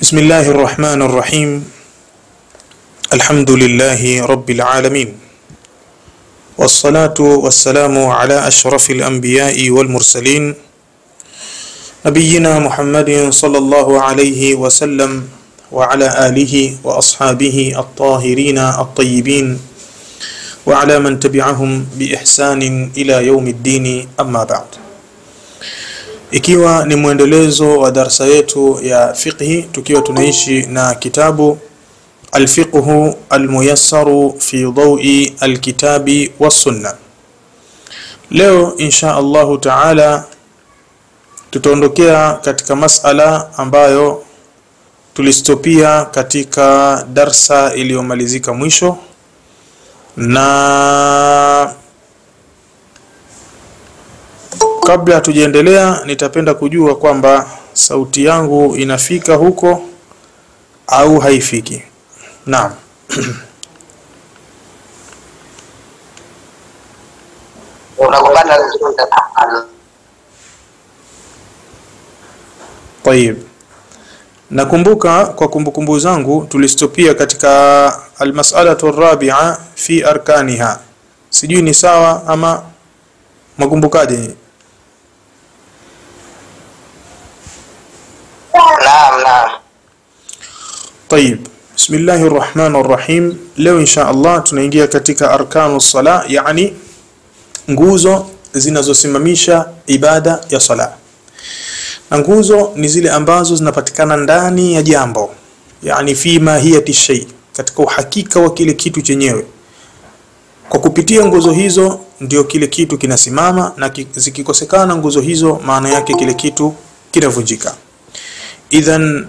بسم الله الرحمن الرحيم. الحمد لله رب العالمين، والصلاة والسلام على أشرف الأنبياء والمرسلين، نبينا محمد صلى الله عليه وسلم وعلى آله وأصحابه الطاهرين الطيبين وعلى من تبعهم بإحسان إلى يوم الدين. أما بعد، ikiwa ni mwendelezo wa darasa yetu ya fiqhi, tukiwa tunaishi na kitabu Al-Fiqhu Al-Muyassaru fi Dawi Al-Kitabi Was-Sunna. Leo insha Allahu Taala tutaondokea katika masala ambayo tulistopia katika darsa iliyomalizika mwisho, na kabla tujaendelea nitapenda kujua kwamba sauti yangu inafika huko au haifiki. Naam. Tayib. Nakumbuka kwa kumbukumbu zangu tulistopia katika almas'alatu arrabi'a fi arkaniha. Sijui ni sawa ama makumbukaje? Naam, naam. Tayib. Bismillahir Rahmanir Rahim. Leo insha Allah tunaingia katika arkanu sala, yani nguzo zinazosimamisha ibada ya sala. Na nguzo ni zile ambazo zinapatikana ndani ya jambo, yani fi mahiyati shay, katika uhakika wa kile kitu chenyewe. Kwa kupitia nguzo hizo ndio kile kitu kinasimama, na zikikosekana nguzo hizo maana yake kile kitu kinavunjika. Idhan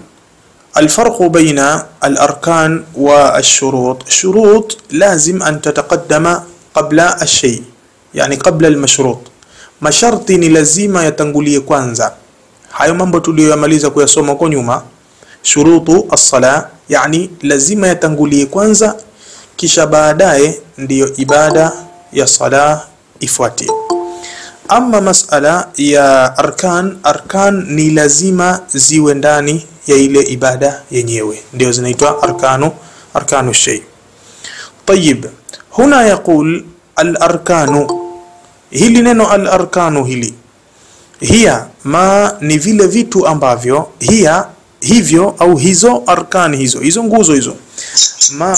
الفرق بين الأركان والشروط، الشروط لازم أن تتقدم قبل الشيء، يعني قبل المشروط. Masharti ni lazima yatangulie kwanza. Hayo mambo tuliyomaliza kuyasoma huko nyuma, shurutu as-sala, yani lazima yatangulie kwanza, kisha baadaye ndiyo ibada ya sala ifuatie. Ama masala ya arkan, arkan ni lazima ziwe ndani ya ile ibada yenyewe, ndio zinaitwa arkanu, arkanu shay. Tayib, huna yaqul al-arkanu. Hili neno al-arkanu hili, hiya ma ni vile vitu ambavyo, hiya hivyo au hizo arkani hizo, hizo nguzo hizo, ma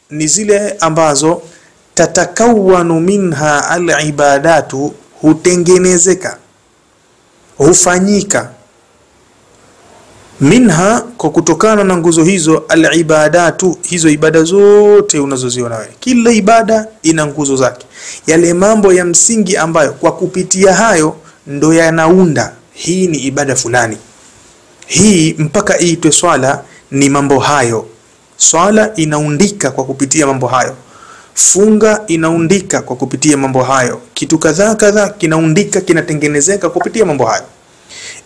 ni zile ambazo tatakawanu minha al-ibadatu, hutengenezeka, hufanyika, minha kwa kutokana na nguzo hizo, al-ibadatu, hizo ibada zote unazoziona wewe. Kila ibada ina nguzo zake, yale mambo ya msingi ambayo kwa kupitia hayo ndo yanaunda hii ni ibada fulani, hii mpaka iitwe swala ni mambo hayo. Swala inaundika kwa kupitia mambo hayo, funga inaundika kwa kupitia mambo hayo, kitu kadhaa kadhaa kinaundika, kinatengenezeka kupitia mambo hayo.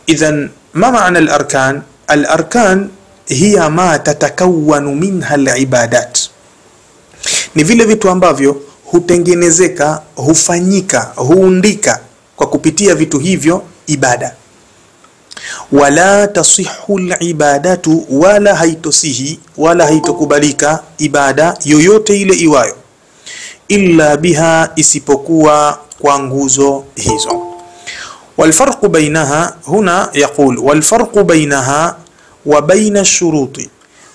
Idhan ma maana al-arkan? Al-arkan hiya ma tatakawanu minha al-ibadat, ni vile vitu ambavyo hutengenezeka, hufanyika, huundika kwa kupitia vitu hivyo ibada. Wala tasihu al-ibadatu, wala haitosihi, wala haitokubalika ibada yoyote ile iwayo, illa biha, isipokuwa kwa nguzo hizo. والفرق بينها هنا يقول والفرق بينها وبين الشروط،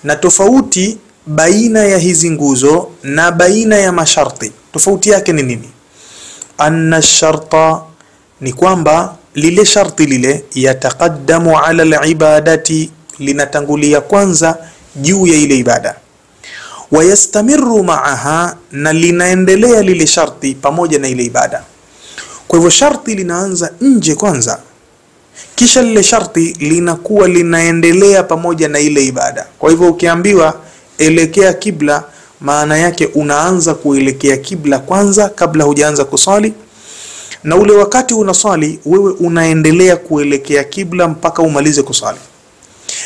na tofauti baina ya hizi nguzo na baina ya masharti, tofauti yake ni nini? Anna sharta, ni kwamba lile sharti lile yataqaddamu ala al-ibadati, linatangulia kwanza juu ya ile ibada, wayastamiru ma'aha, na linaendelea lile sharti pamoja na ile ibada. Kwa hivyo sharti linaanza nje kwanza, kisha lile sharti linakuwa linaendelea pamoja na ile ibada. Kwa hivyo ukiambiwa elekea kibla, maana yake unaanza kuelekea kibla kwanza kabla hujaanza kusali, na ule wakati unasali wewe unaendelea kuelekea kibla mpaka umalize kusali.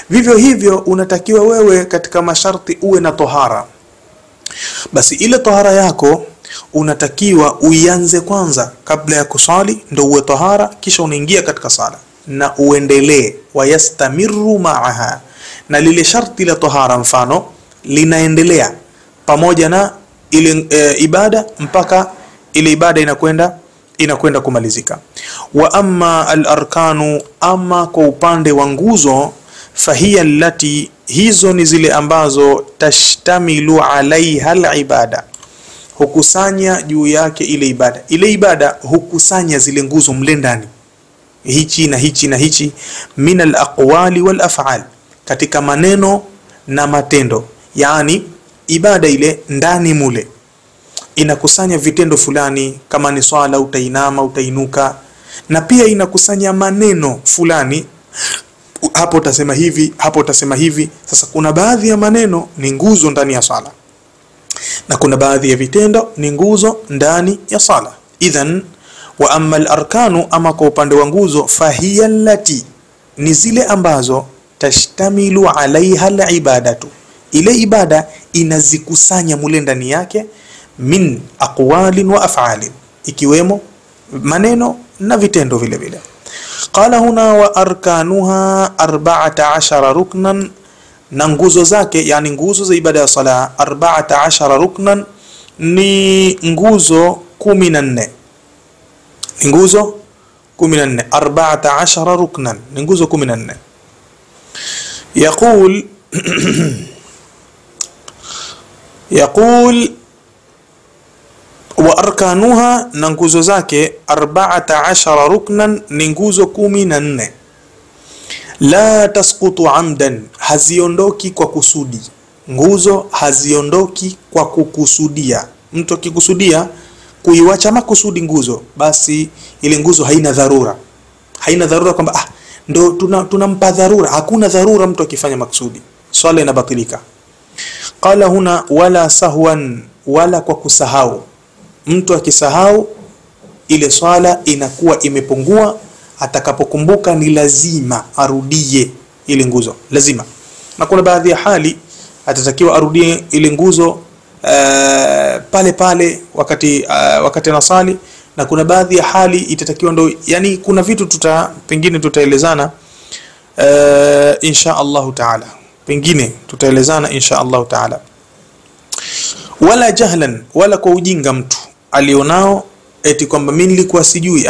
Vivyo hivyo unatakiwa wewe katika masharti uwe na tohara. Basi ile tohara yako unatakiwa uianze kwanza kabla ya kusali, ndio uwe tohara, kisha unaingia katika sala na uendelee, wayastamiru ma'aha, Na lile sharti la tahara mfano linaendelea pamoja na ile ibada mpaka ile ibada inakwenda kumalizika. Wa amma al-arkanu, ama kwa upande wa nguzo, fahiya allati, hizo ni zile ambazo tashtamilu alaiha al-ibada, hukusanya juu yake ile ibada. Ile ibada hukusanya zile nguzo mle ndani, hichi na hichi na hichi, min al-aqwali wal af'al, katika maneno na matendo. Yani ibada ile ndani mule inakusanya vitendo fulani, kama ni swala utainama, utainuka, na pia inakusanya maneno fulani, hapo utasema hivi, hapo utasema hivi. Sasa kuna baadhi ya maneno ni nguzo ndani ya swala, na kuna baadhi ya vitendo ni nguzo ndani ya swala. Idhan wa amma al-arkanu, ama kwa upande wa nguzo, fahiya allati, ni zile ambazo tashtamilu alaiha al-ibadatu, ile ibada inazikusanya mule ndani yake, min aqwalin wa af'alin, ikiwemo maneno na vitendo vile vile. Qala huna wa arkanuha 14 ruknan, na nguzo zake, yani nguzo za ibada ya sala 14 ruknan, ni nguzo 14, ni nguzo 14, 14 ruknan ni nguzo 14. Yaqul yaqul wa arkanuha, na nguzo zake 14 ruknan ni nguzo 14. La tasqutu amdan, haziondoki kwa kusudi. Nguzo haziondoki kwa kukusudia. Mtu akikusudia kuiwacha makusudi nguzo, basi ile nguzo haina dharura. Haina dharura kwamba ndo tunampa dharura. Hakuna dharura mtu akifanya makusudi, swala inabatilika. Qala huna wala sahwan, wala kwa kusahau. Mtu akisahau ile swala inakuwa imepungua, atakapokumbuka ni lazima arudie ile nguzo, lazima. Na kuna baadhi ya hali atatakiwa arudie ile nguzo pale pale wakati anasali, na kuna baadhi ya hali itatakiwa ndo, yani kuna vitu pengine tutaelezana insha Allah taala, pengine tutaelezana insha Allah taala. Wala jahlan, wala kwa ujinga mtu alionao eti kwamba mimi nilikuwa sijui.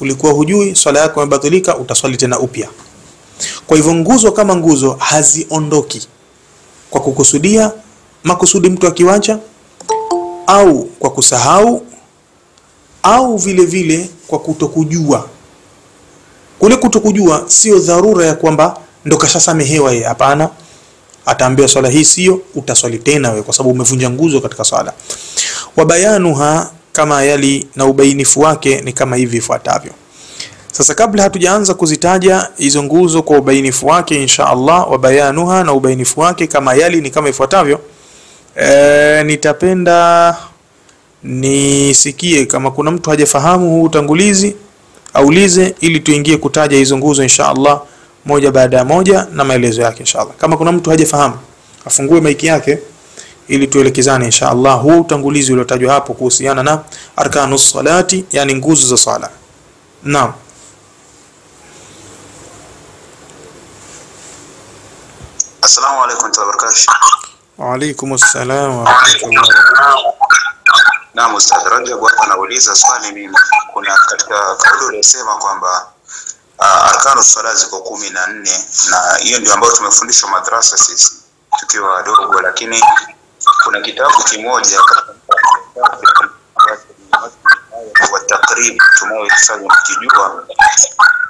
Ulikuwa hujui, swala yako imebatilika, utaswali tena upya. Kwa hivyo nguzo kama nguzo haziondoki kwa kukusudia makusudi mtu akiwacha, au kwa kusahau, au vile vile kwa kutokujua. Kule kutokujua sio dharura ya kwamba ndo kashasamehewa yeye, hapana. Ataambiwa swala hii sio, utaswali tena wewe kwa sababu umevunja nguzo katika swala. Wabayanuha kama yali, na ubainifu wake ni kama hivi ifuatavyo. Sasa kabla hatujaanza kuzitaja hizo nguzo kwa ubainifu wake insha Allah, wabayanuha na ubainifu wake kama yali ni kama ifuatavyo. Nitapenda nisikie kama kuna mtu hajafahamu huu utangulizi aulize, ili tuingie kutaja hizo nguzo insha Allah moja baada ya moja na maelezo yake insha Allah. Kama kuna mtu hajafahamu afungue maiki yake ili tuelekezane insha Allah huu utangulizi uliotajwa hapo kuhusiana na arkanus salati, yani nguzo za sala. Naam. Assalamu alaykum wa rahmatullahi wa barakatuh. Wa alaykum assalam wa rahmatullahi wa barakatuh. Naam, Ustadh Rajab hapa anauliza swali mimi. Kuna katika kauli uliyosema kwamba arkanu sala ziko 14, na hiyo ndio ambayo tumefundishwa madrasa sisi tukiwa wadogo, lakini kuna kitabu kimoja kwa takrib tunayoisoma mkijua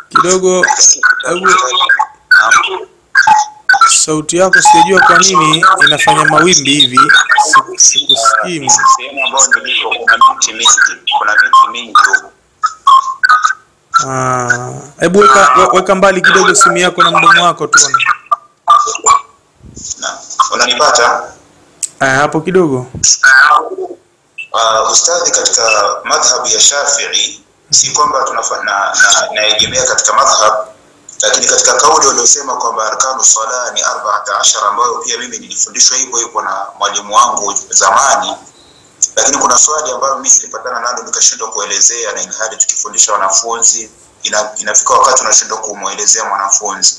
kidogo. Hebu sauti yako sijajua kwa nini inafanya mawimbi hivi, sikusikii. Sehemu ambayo niliko kuna miti mingi, kuna miti mingi huko. Hebu weka mbali kidogo simu yako na mdomo wako tuone. Na unanipata? Hapo kidogo. Ustadhi, katika madhhabu ya Shafi'i si kwamba tunafanya naegemea katika madhhab, lakini katika kauli waliosema kwamba arkanu sala ni 14 ambayo pia mimi nilifundishwa hivyo hivyo na mwalimu wangu zamani, lakini kuna swali ambalo mimi nilipatana nalo nikashindwa kuelezea, na ilhali tukifundisha wanafunzi inafika wakati unashindwa kumuelezea mwanafunzi.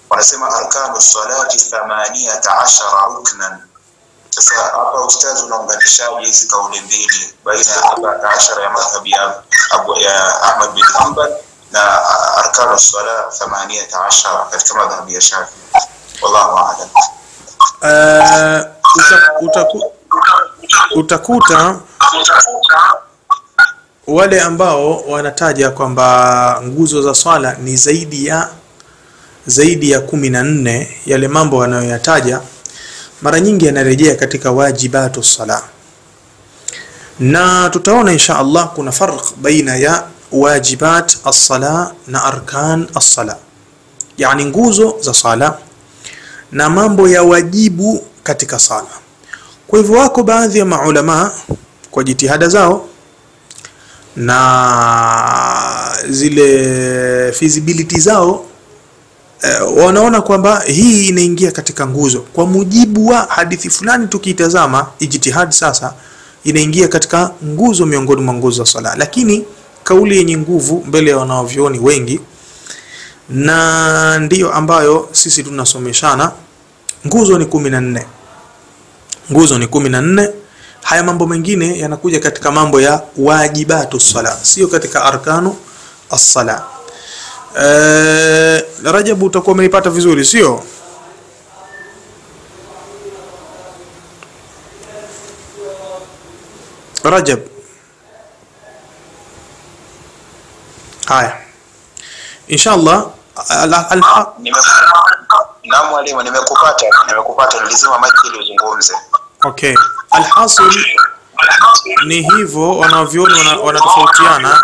Wanasema arkanu salati 18 ruknan. Sasa hapa ustazi, unaunganishaje hizi kauli mbili baina ya 14 ya madhhabi ya Abu ya Ahmad bin Hanbal na arkanu sala 18 katika madhhabi ya Shafi? Wallahu a'lam. Utakuta wale ambao wanataja kwamba nguzo za swala ni zaidi ya 14, yale mambo wanayoyataja mara nyingi yanarejea katika wajibatu sala, na tutaona insha Allah kuna farq baina ya wajibat as-sala na arkan as-sala, yani nguzo za sala na mambo ya wajibu katika sala. Kwa hivyo wako baadhi ya maulama kwa jitihada zao na zile feasibility zao wanaona kwamba hii inaingia katika nguzo kwa mujibu wa hadithi fulani. Tukiitazama ijtihad sasa inaingia katika nguzo miongoni mwa nguzo za sala, lakini kauli yenye nguvu mbele ya wanavyuoni wengi na ndiyo ambayo sisi tunasomeshana, nguzo ni 14. Nguzo ni 14. Haya mambo mengine yanakuja katika mambo ya wajibatu sala, sio katika arkanu as-sala. Rajabu, utakuwa umenipata vizuri sio? Rajab, haya inshallah. Naam mwalimu, nimekupata, nilizima mic ili uzungumze. Okay, alhasil ni hivyo, wanavyuoni wanatofautiana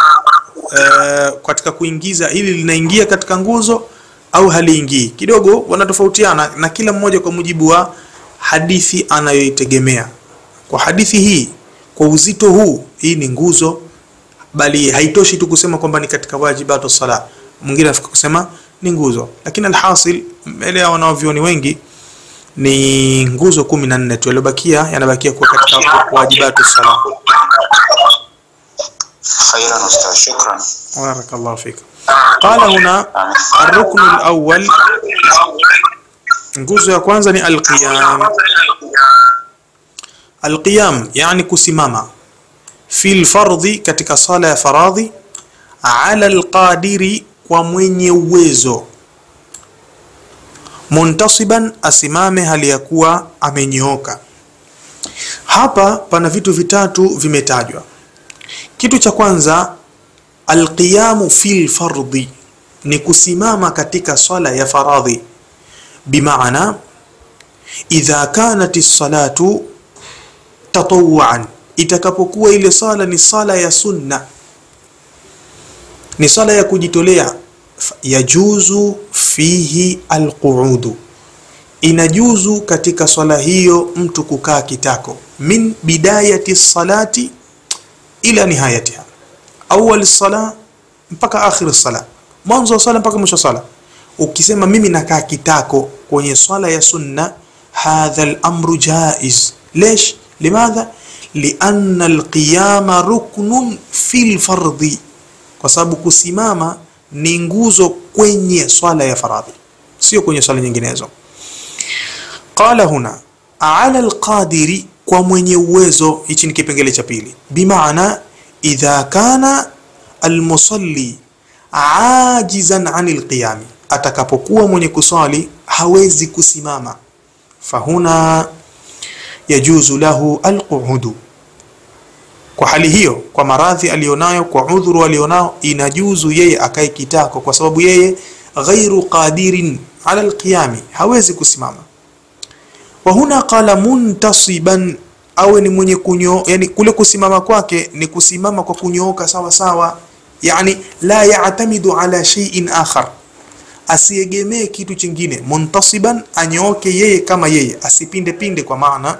katika kuingiza hili linaingia katika nguzo au haliingii, kidogo wanatofautiana, na kila mmoja kwa mujibu wa hadithi anayoitegemea. Kwa hadithi hii, kwa uzito huu, hii ni nguzo, bali haitoshi tu kusema kwamba ni katika wajibatu sala, mwingine afika kusema ni nguzo, lakini alhasil mbele ya wanavyuoni wengi ni nguzo 14 tu, yaliyobakia yanabakia kuwa katika wajibatu sala. Khairan ustaz, shukran. Barakallahu fik. Qala huna ar-rukn al-awwal, nguzo ya kwanza ni al-qiyam. Al-qiyam yani kusimama, fil fardhi, katika sala ya faradhi, ala al-qadiri, kwa mwenye uwezo, muntasiban, asimame hali ya kuwa amenyooka. Hapa pana vitu vitatu vimetajwa. Kitu cha kwanza, alqiyamu fil fardhi, ni kusimama katika swala ya faradhi. Bimaana idha kanat as-salatu tatawwuan, itakapokuwa ile sala ni sala ya sunna, ni sala ya kujitolea, yajuzu fihi alqu'udu, inajuzu katika swala hiyo mtu kukaa kitako, min bidayati salati ila nihayatiha, awal sala mpaka akhir sala, mwanzo wa sala mpaka mwisho wa sala. Ukisema mimi nakaa kitako kwenye swala ya sunna, hadha al-amru jaiz. Lesh? Limadha? Lianna al-qiyama ruknun fil fardhi, kwa sababu kusimama ni nguzo kwenye swala ya faradhi, sio kwenye swala nyinginezo. Qala huna ala alqadiri, kwa mwenye uwezo. Hichi ni kipengele cha pili. Bimaana idha kana almusalli ajizan anil qiyami, atakapokuwa mwenye kuswali hawezi kusimama, fahuna yajuzu lahu alqu'udu. Kwa hali hiyo, kwa maradhi alionayo, kwa udhuru alionao, inajuzu yeye akae kitako, kwa sababu yeye ghairu qadirin ala alqiyami, hawezi kusimama. Wa huna qala muntasiban, awe ni mwenye kunyo, yani kule kusimama kwake ni kusimama kwa kunyooka sawa sawa, yani la ya'tamidu ala shay'in akhar, asiegemee kitu chingine. Muntasiban, anyooke yeye kama yeye, asipinde pinde, kwa maana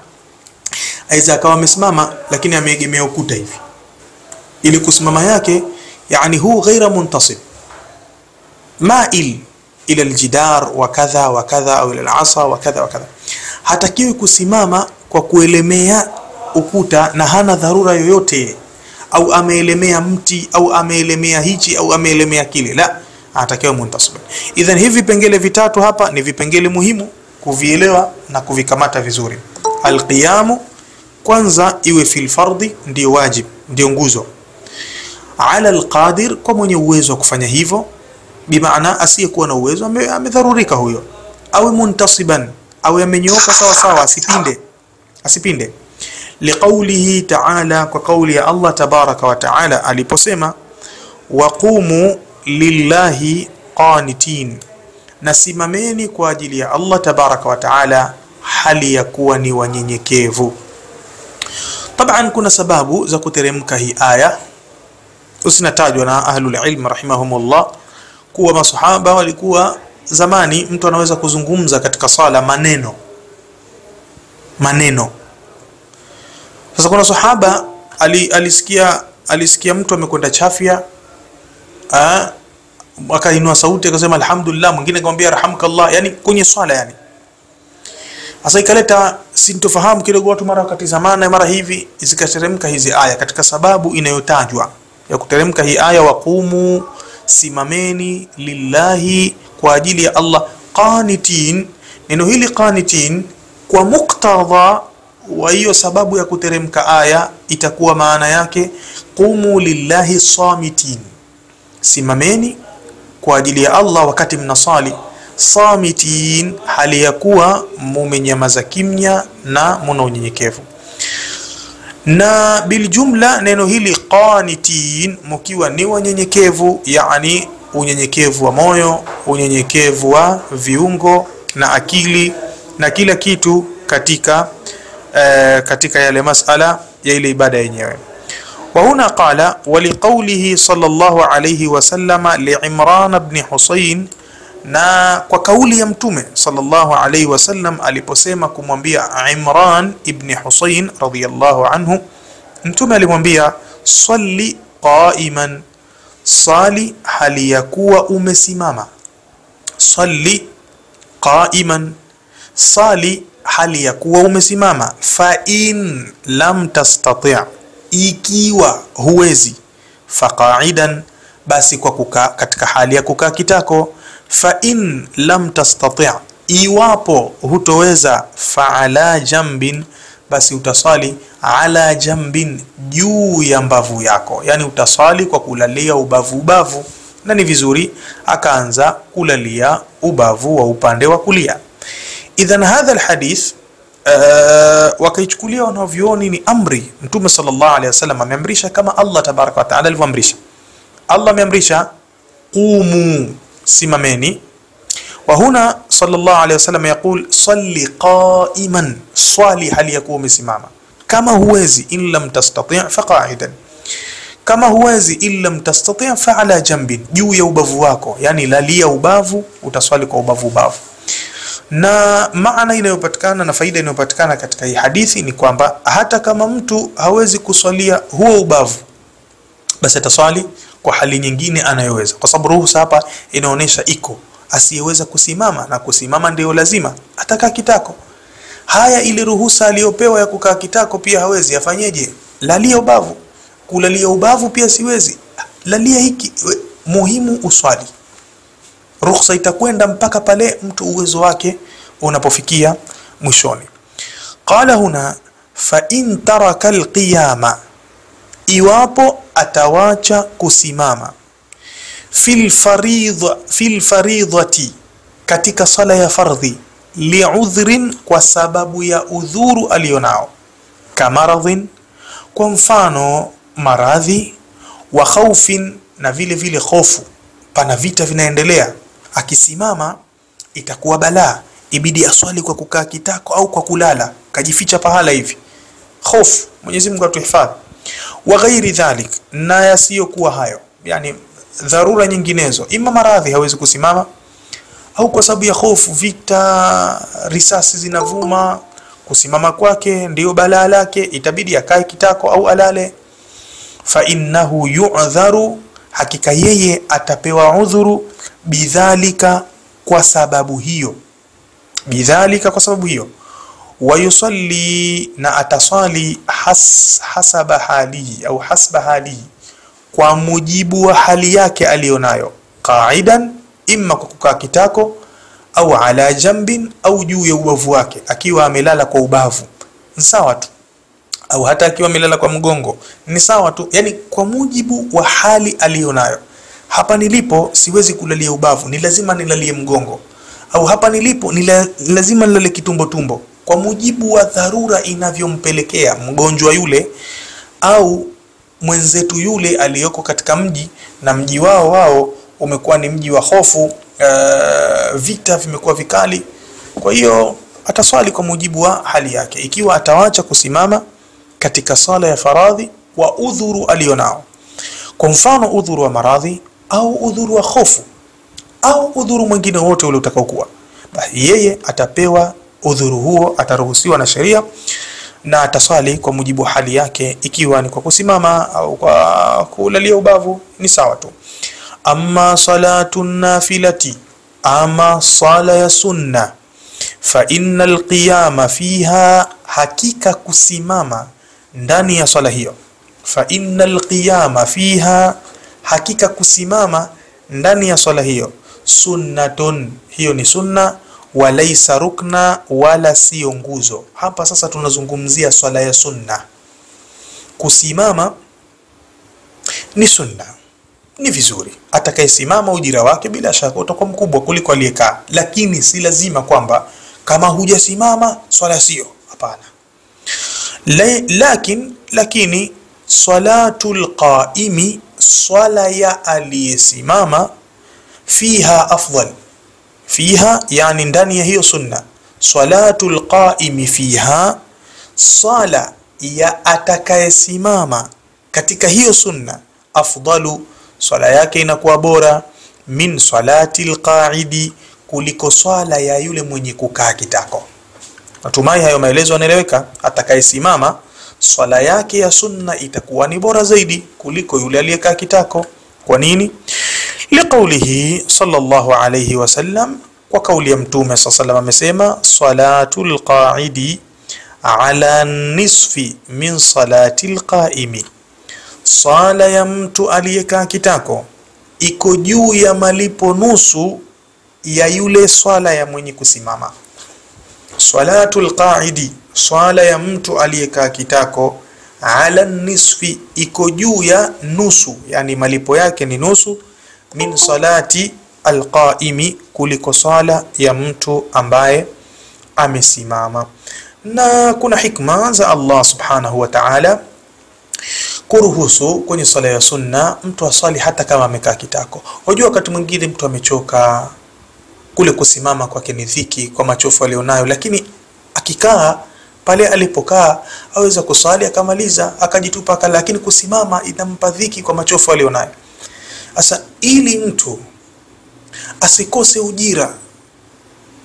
aiza akawa amesimama lakini ameegemea ukuta hivi, ili kusimama yake yani hu ghaira muntasib, mail ila aljidar wa kadha wa kadha, au ila alasa wa kadha wa kadha. Hatakiwi kusimama kwa kuelemea ukuta na hana dharura yoyote, au ameelemea mti au ameelemea hichi au ameelemea kile. La, Anatakiwa muntasiban. Idhan hivi vipengele vitatu hapa ni vipengele muhimu kuvielewa na kuvikamata vizuri. Alqiyamu kwanza iwe fil fardhi, ndio wajib, ndio nguzo. Ala alqadir, kwa mwenye uwezo wa kufanya hivyo, bimaana asiyekuwa na uwezo amedharurika huyo. Awe muntasiban, awe amenyooka sawa sawa, asipinde, asipinde. Liqaulihi ta'ala, kwa kauli ya Allah tabaraka wa ta'ala aliposema waqumu lillahi qanitin, nasimameni kwa ajili ya Allah tabaraka wa ta'ala hali ya kuwa ni wanyenyekevu. Taban kuna sababu za kuteremka hii aya usinatajwa na ahlul ilm rahimahumullah kuwa masahaba walikuwa zamani mtu anaweza kuzungumza katika sala maneno maneno. Sasa kuna sahaba alisikia mtu amekwenda chafya, akainua sauti akasema alhamdulillah, mwingine akamwambia rahamkallah, yani kwenye swala yani. Sasa ikaleta sintofahamu kidogo, watu mara wakatizamana mara hivi, zikateremka hizi aya katika sababu inayotajwa ya kuteremka hii aya, waqumu, simameni, lillahi, kwa ajili ya Allah, qanitin. Neno hili qanitin kwa muktadha wa hiyo sababu ya kuteremka aya itakuwa maana yake qumu lillahi samitin, simameni kwa ajili ya Allah wakati mnasali, samitin, hali ya kuwa mumenyamaza kimya na muna unyenyekevu. Na biljumla neno hili qanitin, mkiwa ni wanyenyekevu, yani unyenyekevu wa moyo, unyenyekevu wa viungo na akili na kila kitu katika katika yale masala ya ile ibada yenyewe. Wa huna qala wa liqawlihi sallallahu alayhi wasallama liImran ibn Husayn, na kwa kauli ya Mtume sallallahu alayhi wasallam aliposema kumwambia Imran ibn Husayn radhiyallahu anhu, Mtume alimwambia salli qa'iman, sali hali ya kuwa umesimama. Salli qa'iman, sali hali ya kuwa umesimama. Fa in lam tastati', ikiwa huwezi, faqa'idan, basi kwa kukaa katika hali ya kukaa kitako. Fa in lam tastati', iwapo hutoweza, fa ala jambin, basi utasali ala jambin, juu ya mbavu yako, yani utasali kwa kulalia ubavu ubavu, na ni vizuri akaanza kulalia ubavu wa upande wa kulia. Idhan hadha alhadith wakaichukulia wanavyuoni ni amri. Mtume sallallahu alaihi wasallam ameamrisha kama Allah tabaraka wa taala alivyoamrisha. Allah ameamrisha qumu, simameni. Wa huna sallallahu alaihi wasallam yaqul salli qa'iman, swali hali ya kuwa umesimama. Kama huwezi, in lam tastati' faqa'idan, kama huwezi, in lam tastati' fa ala jambin, juu ya ubavu wako, yani lalia ubavu, utaswali kwa ubavu ubavu. Na maana inayopatikana na faida inayopatikana katika hii hadithi ni kwamba hata kama mtu hawezi kuswalia huo ubavu, basi ataswali kwa hali nyingine anayoweza, kwa sababu ruhusa hapa inaonesha iko asiyeweza kusimama, na kusimama ndio lazima, atakaa kitako. Haya, ile ruhusa aliyopewa ya kukaa kitako pia hawezi, afanyeje? Lalia ubavu. Kulalia ubavu pia siwezi, lalia hiki. Muhimu uswali. Ruhusa itakwenda mpaka pale mtu uwezo wake unapofikia mwishoni. Qala huna fa in taraka alqiyama, iwapo atawacha kusimama, fil faridhati, katika sala ya fardhi, li'udhrin, kwa sababu ya udhuru alionao, kamaradhin, kwa mfano maradhi, wa khawfin, na vile vile hofu, pana vita vinaendelea, akisimama itakuwa balaa, ibidi aswali kwa kukaa kitako au kwa kulala, kajificha pahala hivi, hofu. Mwenyezi Mungu atuhifadhi. Wa ghairi dhalik, na yasiyokuwa hayo, yani dharura nyinginezo, ima maradhi hawezi kusimama, au kwa sababu ya hofu, vita, risasi zinavuma, kusimama kwake ndiyo balaa lake, itabidi akae kitako au alale. Fa innahu yu'dharu, hakika yeye atapewa udhuru, bidhalika, kwa sababu hiyo, bidhalika, kwa sababu hiyo, wayusalli, na atasali, hasaba halihi au hasba halihi, kwa mujibu wa hali yake alionayo. Qaidan, imma kwa kukaa kitako, au ala jambin, au juu ya ubavu wake, akiwa amelala kwa ubavu ni sawa tu, au hata akiwa amelala kwa mgongo ni sawa tu, yani kwa mujibu wa hali aliyonayo. Hapa nilipo siwezi kulalia ubavu, ni lazima nilalie mgongo, au hapa nilipo ni lazima nilale kitumbo tumbo, kwa mujibu wa dharura inavyompelekea mgonjwa yule au mwenzetu yule aliyoko katika mji, na mji wao umekuwa ni mji wa hofu, vita vimekuwa vikali. Kwa hiyo ataswali kwa mujibu wa hali yake. Ikiwa atawacha kusimama katika sala ya faradhi kwa udhuru alionao, kwa mfano udhuru wa maradhi au udhuru wa hofu au udhuru mwingine wote ule utakaokuwa, basi yeye atapewa udhuru huo, ataruhusiwa na sheria na ataswali kwa mujibu wa hali yake, ikiwa ni kwa kusimama au kwa kulalia ubavu ni sawa tu. Amma salatu nafilati, ama sala ya sunna, fa innal qiyama fiha, hakika kusimama ndani ya swala hiyo. Fa innal qiyama fiha, hakika kusimama ndani ya swala hiyo, sunnatun, hiyo ni sunna, walaisa rukna, wala sio nguzo. Hapa sasa tunazungumzia swala ya sunna. Kusimama ni sunna, ni vizuri. Atakayesimama ujira wake bila shaka utakuwa mkubwa kuliko aliyekaa, lakini si lazima kwamba kama hujasimama swala sio, hapana. Lakini salatul qaimi, swala ya aliyesimama, fiha afdal, fiha yani ndani ya hiyo sunna, salatul qaimi fiha, sala ya atakayesimama katika hiyo sunna, afdalu, swala yake inakuwa bora, min salatil qaidi, kuliko swala ya yule mwenye kukaa kitako. Natumai hayo maelezo yanaeleweka. Atakayesimama swala yake ya sunna itakuwa ni bora zaidi kuliko yule aliyekaa kitako. Kwa nini? Liqaulihi sallallahu alayhi wasallam, kwa kauli ya Mtume sallallahu alayhi wasallam amesema, salatul qaidi ala nisfi min salatil qaimi, sala ya mtu aliyekaa kitako iko juu ya malipo nusu ya yule swala ya mwenye kusimama. Salatul qaidi, swala ya mtu aliyekaa kitako, ala nisfi, iko juu ya nusu, yani malipo yake ni nusu, min salati alqaimi, kuliko swala ya mtu ambaye amesimama. Na kuna hikma za Allah subhanahu wa ta'ala kuruhusu kwenye swala ya sunna mtu aswali hata kama amekaa kitako. Unajua wakati mwingine mtu amechoka, kule kusimama kwake ni dhiki kwa machofu alionayo, lakini akikaa pale alipokaa aweza kuswali akamaliza akajitupa akala, lakini kusimama inampa dhiki kwa machofu alionayo. Sasa ili mtu asikose ujira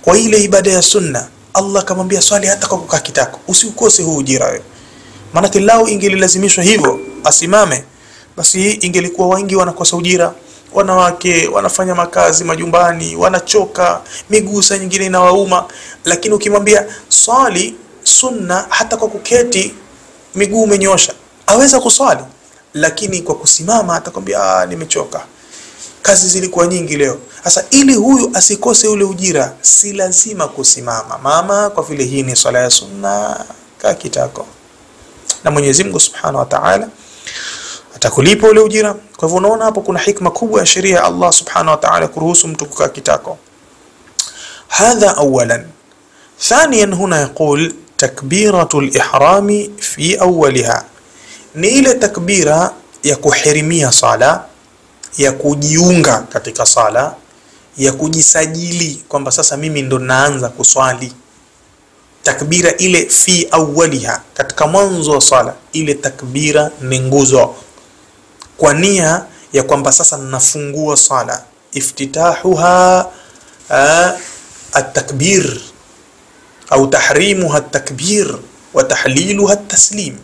kwa ile ibada ya sunna, Allah akamwambia swali hata kwa kukaa kitako, usiukose huu ujira wewe. Maana lao ingelilazimishwa hivyo asimame, basi ingelikuwa wengi wanakosa ujira. Wanawake wanafanya makazi majumbani, wanachoka, miguu saa nyingine inawauma, lakini ukimwambia swali sunna hata kwa kuketi miguu umenyosha, aweza kuswali, lakini kwa kusimama atakwambia nimechoka, kazi zilikuwa nyingi leo. Sasa ili huyu asikose ule ujira, si lazima kusimama. Mama, kwa vile hii ni swala ya sunna, kaa kitako, na Mwenyezi Mungu Subhanahu wa Ta'ala atakulipa ule ujira. Kwa hivyo unaona hapo kuna hikma kubwa ya sheria ya Allah Subhanahu wa Ta'ala kuruhusu mtu kukaa kitako. Hadha awalan. Thaniyan, huna yaqul takbiratul ihrami fi awwaliha, ni ile takbira ya kuhirimia sala, ya kujiunga katika sala, ya kujisajili kwamba sasa mimi ndo naanza kuswali. Takbira ile fi awwaliha, katika mwanzo wa sala, ile takbira ni nguzo, kwa nia ya kwamba sasa nafungua sala. Iftitahuha at-takbir au tahrimuha at-takbir wa tahliluha at-taslim.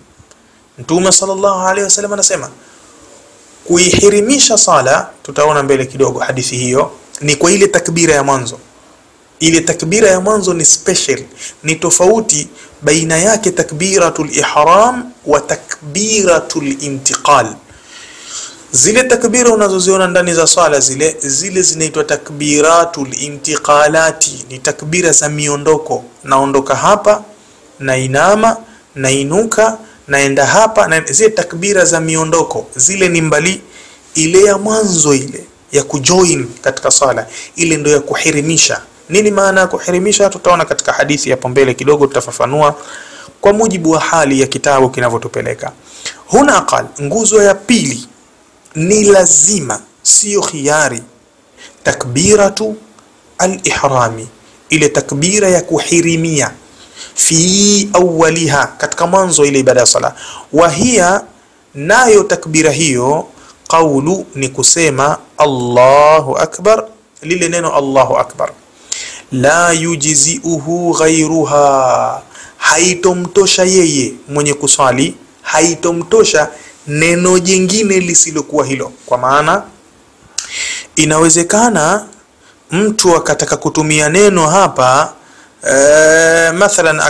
Mtume sallallahu alayhi wasallam anasema kuihirimisha sala, tutaona mbele kidogo hadithi hiyo, ni kwa ile takbira ya mwanzo. Ile takbira ya mwanzo ni special, ni tofauti baina yake takbiratul ihram wa takbiratul intiqal. Zile takbira unazoziona ndani za swala zile zinaitwa takbiratul intiqalati, ni takbira za miondoko. Naondoka hapa, nainama, nainuka, naenda hapa na zile takbira za miondoko zile ni mbali. Ile ya mwanzo ile ya kujoin katika swala ile ndio ya kuhirimisha. Nini maana ya kuhirimisha? Tutaona katika hadithi hapo mbele kidogo, tutafafanua kwa mujibu wa hali ya kitabu kinavyotupeleka. Huna qal, nguzo ya pili ni lazima, sio khiari, takbiratu al-ihrami, ile takbira ya kuhirimia, fi awwaliha, katika mwanzo ile ibada ya sala. Wahia, nayo takbira hiyo, qawlu, ni kusema Allahu akbar, lile neno Allahu akbar. La yujziuhu ghairuha, haitomtosha yeye mwenye kuswali, haitomtosha neno jingine lisilokuwa hilo. Kwa maana inawezekana mtu akataka kutumia neno hapa, mathalan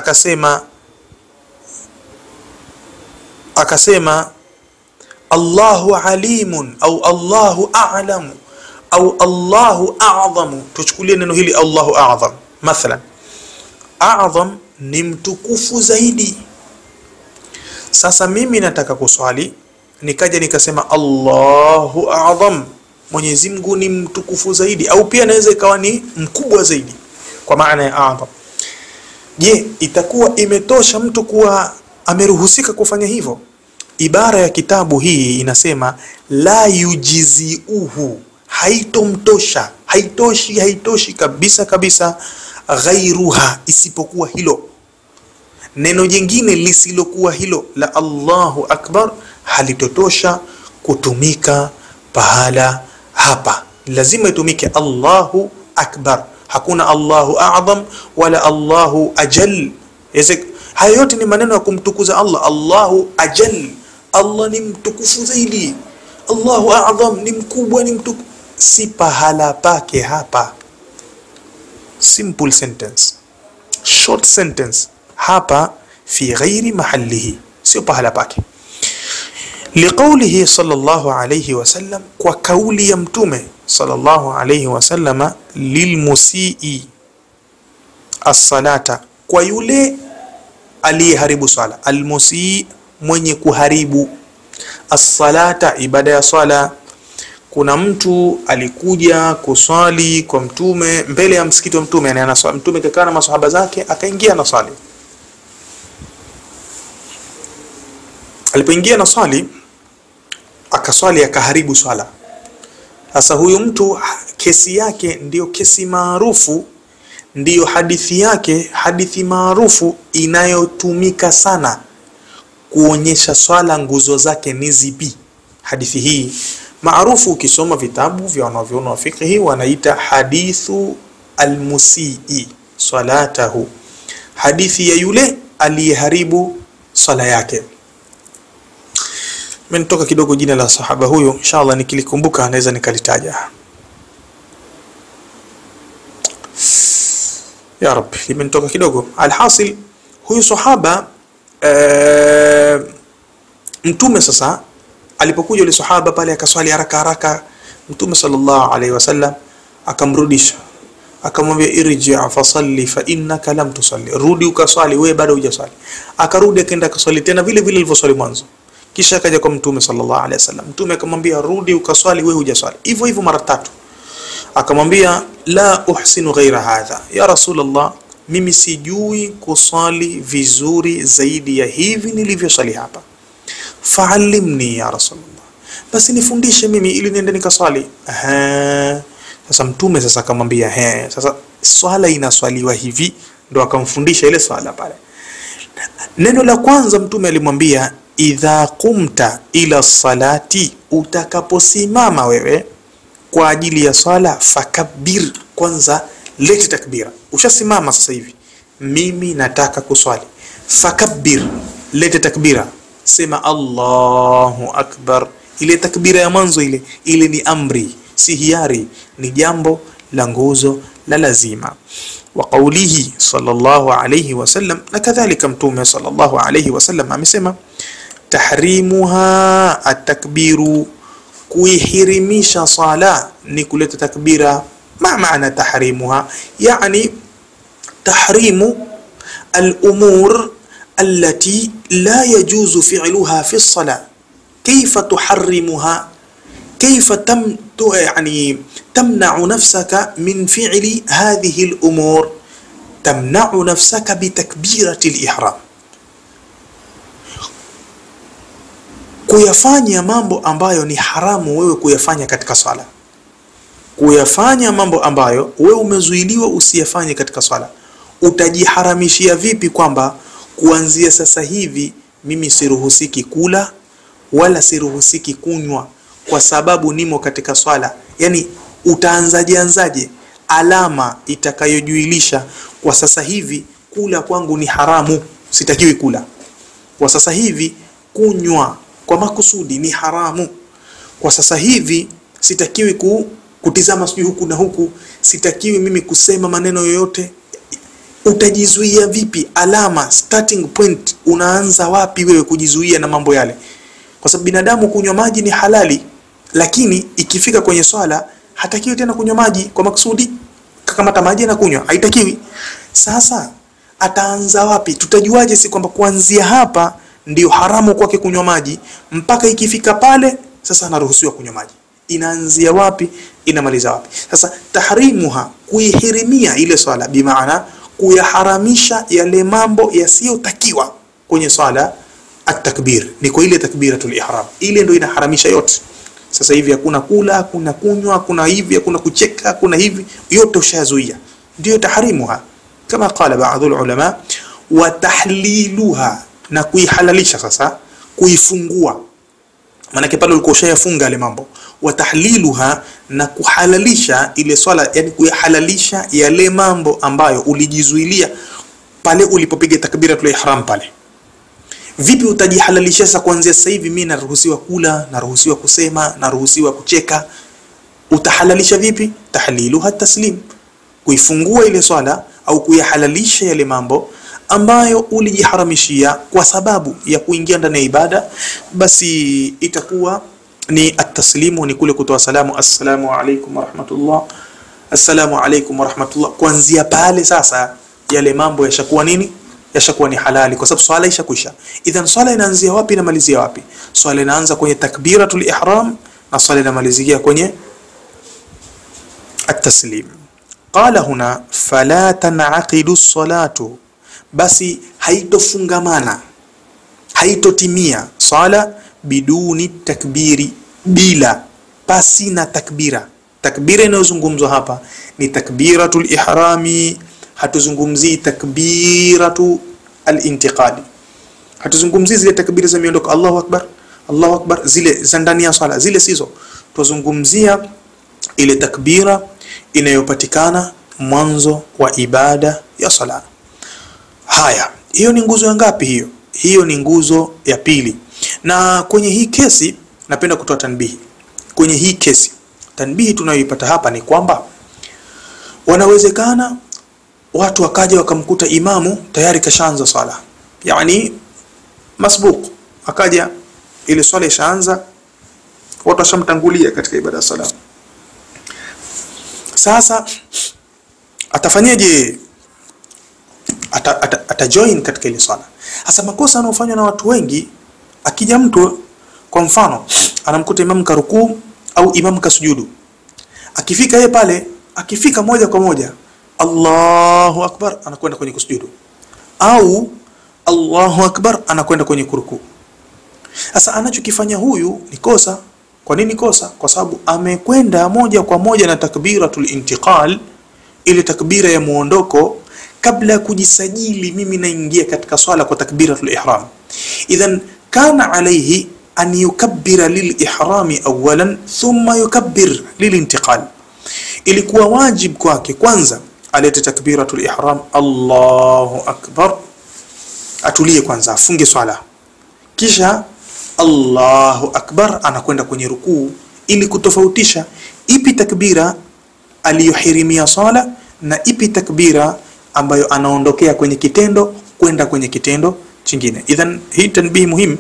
akasema Allahu alimun au Allahu a'lamu au Allahu a'zamu. Tuchukulie neno hili Allahu a'zam mathalan. A'zam ni mtukufu zaidi. Sasa mimi nataka kuswali, nikaja nikasema Allahu a'zam, Mwenyezi Mungu ni mtukufu zaidi, au pia naweza ikawa ni mkubwa zaidi kwa maana ya a'zam. Je, itakuwa imetosha mtu kuwa ameruhusika kufanya hivyo? Ibara ya kitabu hii inasema la yujiziuhu, haitomtosha, haitoshi, haitoshi kabisa kabisa, ghairuha, isipokuwa hilo. Neno jingine lisilokuwa hilo la Allahu akbar halitotosha kutumika pahala hapa. Lazima itumike Allahu akbar. Hakuna Allahu a'zam wala Allahu ajal. Haya yote ni maneno ya kumtukuza Allah. Allahu ajal, Allah ni mtukufu zaidi. Allahu a'zam ni mkubwa, ni mtukufu. Si pahala pake hapa. Simple sentence, short sentence. Hapa fi ghairi mahallihi, sio pahala pake. Liqaulihi sallallahu alayhi wasallam, kwa kauli ya Mtume sallallahu alayhi wasallama, lilmusii as-salata, kwa yule aliyeharibu swala. Almusii, mwenye kuharibu, as-salata, ibada ya swala. Kuna mtu alikuja kuswali kwa Mtume mbele ya msikiti wa Mtume, yani anaswali, Mtume kakaa na maswahaba zake, akaingia na swali. Alipoingia na swali, akaswali akaharibu swala. Sasa huyu mtu kesi yake ndiyo kesi maarufu, ndiyo hadithi yake, hadithi maarufu inayotumika sana kuonyesha swala nguzo zake ni zipi. Hadithi hii maarufu, ukisoma vitabu vya wanavyuoni wa fiqh wanaita hadithu almusii salatahu, hadithi ya yule aliyeharibu swala yake. Menitoka kidogo jina la sahaba huyo, inshallah nikilikumbuka naweza nikalitaja. Ya Rabbi, limenitoka kidogo. Alhasil, huyu sahaba Mtume sasa alipokuja yule sahaba pale akaswali haraka haraka, Mtume sallallahu alaihi wasallam akamrudisha, akamwambia irji' fasalli fa innaka lam tusalli, rudi ukaswali, wewe bado hujaswali. Akarudi akaenda akaswali tena vile vile alivyoswali mwanzo. Kisha akaja kwa Mtume sallallahu alaihi wasallam, Mtume akamwambia rudi ukaswali, wewe hujaswali. Hivyo hivyo mara tatu. Akamwambia la uhsinu ghaira hadha ya Rasulullah, mimi sijui kuswali vizuri zaidi ya hivi nilivyoswali hapa. Fa'allimni ya Rasulullah, basi nifundishe mimi ili niende nikaswali. Sasa Mtume sasa akamwambia sasa swala inaswaliwa hivi, ndo akamfundisha ile swala pale. Neno la kwanza Mtume alimwambia idha qumta ila salati, utakaposimama wewe kwa ajili ya swala, fakabbir, kwanza leti takbira. Ushasimama sasa hivi, mimi nataka kuswali, fakabbir, lete takbira, sema Allahu akbar. Ile takbira ya mwanzo ile ile ni amri, si hiari, ni jambo la nguzo la lazima. Wa qawlihi sallallahu alayhi wasallam, na kadhalika Mtume sallallahu alayhi wasallam amesema tahrimuha atakbiru, Kuihirimisha sala ni kuleta takbira. Ma maana tahrimuha? Yani tahrimu al-umur allati la yajuzu fi'luha fi as-salah. Kaifa tuharrimuha? Kaifa yani tamna'u nafsaka min fi'li hadhihi al-umur? Tamna'u nafsaka bitakbirati al-ihram. Kuyafanya mambo ambayo ni haramu wewe kuyafanya katika sala, kuyafanya mambo ambayo wewe umezuiliwa usiyafanye katika sala, utajiharamishia vipi kwamba kuanzia sasa hivi mimi siruhusiki kula wala siruhusiki kunywa kwa sababu nimo katika swala? Yani utaanzaje anzaje alama itakayojuilisha kwa sasa hivi kula kwangu ni haramu, sitakiwi kula kwa sasa hivi, kunywa kwa makusudi ni haramu kwa sasa hivi, sitakiwi kutizama sijui huku na huku, sitakiwi mimi kusema maneno yoyote. Utajizuia vipi? Alama, starting point, unaanza wapi wewe kujizuia na mambo yale? Kwa sababu binadamu kunywa maji ni halali, lakini ikifika kwenye swala hatakiwi tena kunywa maji kwa makusudi, kakamata maji na kunywa, haitakiwi. Sasa ataanza wapi? Tutajuaje si kwamba kuanzia hapa ndio haramu kwake kunywa maji mpaka ikifika pale sasa anaruhusiwa kunywa maji? Inaanzia wapi? Inamaliza wapi? Sasa tahrimuha, kuihirimia ile swala, bimaana kuyaharamisha yale mambo yasiyotakiwa kwenye swala, at-takbir ni kwa ile takbiratul ihram, ile ndio inaharamisha yote. Sasa hivi hakuna kula, hakuna kunywa, hakuna hivi, hakuna kucheka, hakuna hivi, yote ushazuia, ndio tahrimuha kama qala baadhi ulama. Wa tahliluha, na kuihalalisha sasa, kuifungua, maana pale ulikuwa ushayafunga yale mambo. Wa tahliluha, na kuhalalisha ile swala, yani kuhalalisha yale mambo ambayo ulijizuilia pale ulipopiga takbiratul ihram pale. Vipi utajihalalisha sasa? Kuanzia sasa hivi mimi naruhusiwa kula, naruhusiwa kusema, naruhusiwa kucheka. Utahalalisha vipi? Tahliluha taslim, kuifungua ile swala au kuyahalalisha yale mambo ambayo ulijiharamishia kwa sababu ya kuingia ndani ya ibada, basi itakuwa ni at-taslimu, ni kule kutoa salamu, assalamu alaykum warahmatullah, assalamu alaykum warahmatullah. Kuanzia pale sasa yale mambo yashakuwa nini? Yashakuwa ni halali, kwa sababu swala ishakwisha. Idhan swala inaanzia wapi na malizia wapi? Swala inaanza kwenye takbiratul ihram na swala inamalizikia kwenye at-taslim. Qala huna fala tan'aqidu as-salatu, basi haitofungamana, haitotimia swala biduni takbiri, bila pasi na takbira. Takbira inayozungumzwa hapa ni takbiratul ihrami, hatuzungumzii takbiratu al-intiqali, hatuzungumzii zile takbira za miondoko, Allahu akbar, Allahu akbar, zile za ndani ya swala, zile sizo. Tuzungumzia ile takbira inayopatikana mwanzo wa ibada ya sala. Haya, hiyo ni nguzo ya ngapi hiyo? Hiyo ni nguzo ya pili. Na kwenye hii kesi napenda kutoa tanbihi. Kwenye hii kesi tanbihi tunayoipata hapa ni kwamba wanawezekana watu wakaja wakamkuta imamu tayari kashaanza swala, yani masbuq, akaja ile swala ishaanza, watu washamtangulia katika ibada ya sala. Sasa atafanyaje? Ata join katika ile swala. Hasa makosa yanayofanywa na watu wengi, akija mtu kwa mfano anamkuta imamu karukuu au imamu kasujudu, akifika yeye pale, akifika moja kwa moja Allahu akbar, anakwenda kwenye kusujudu, au Allahu akbar, anakwenda kwenye kurukuu. Sasa anachokifanya huyu ni kosa. Kwa nini kosa? Kwa sababu amekwenda moja kwa moja na takbiratul intiqal, ile takbira ya muondoko, kabla ya kujisajili mimi naingia katika swala kwa takbiratul ihram. Idhan kana alayhi an yukabbira lil ihrami awalan thumma yukabbir lil intiqal. Ilikuwa wajib kwake kwanza alete takbiratul ihram, Allahu akbar, atulie kwanza, afunge swala, kisha Allahu akbar anakwenda kwenye rukuu, ili kutofautisha ipi takbira aliyohirimia swala na ipi takbira ambayo anaondokea kwenye kitendo kwenda kwenye kitendo chingine. Idhan hii tanbihi muhimu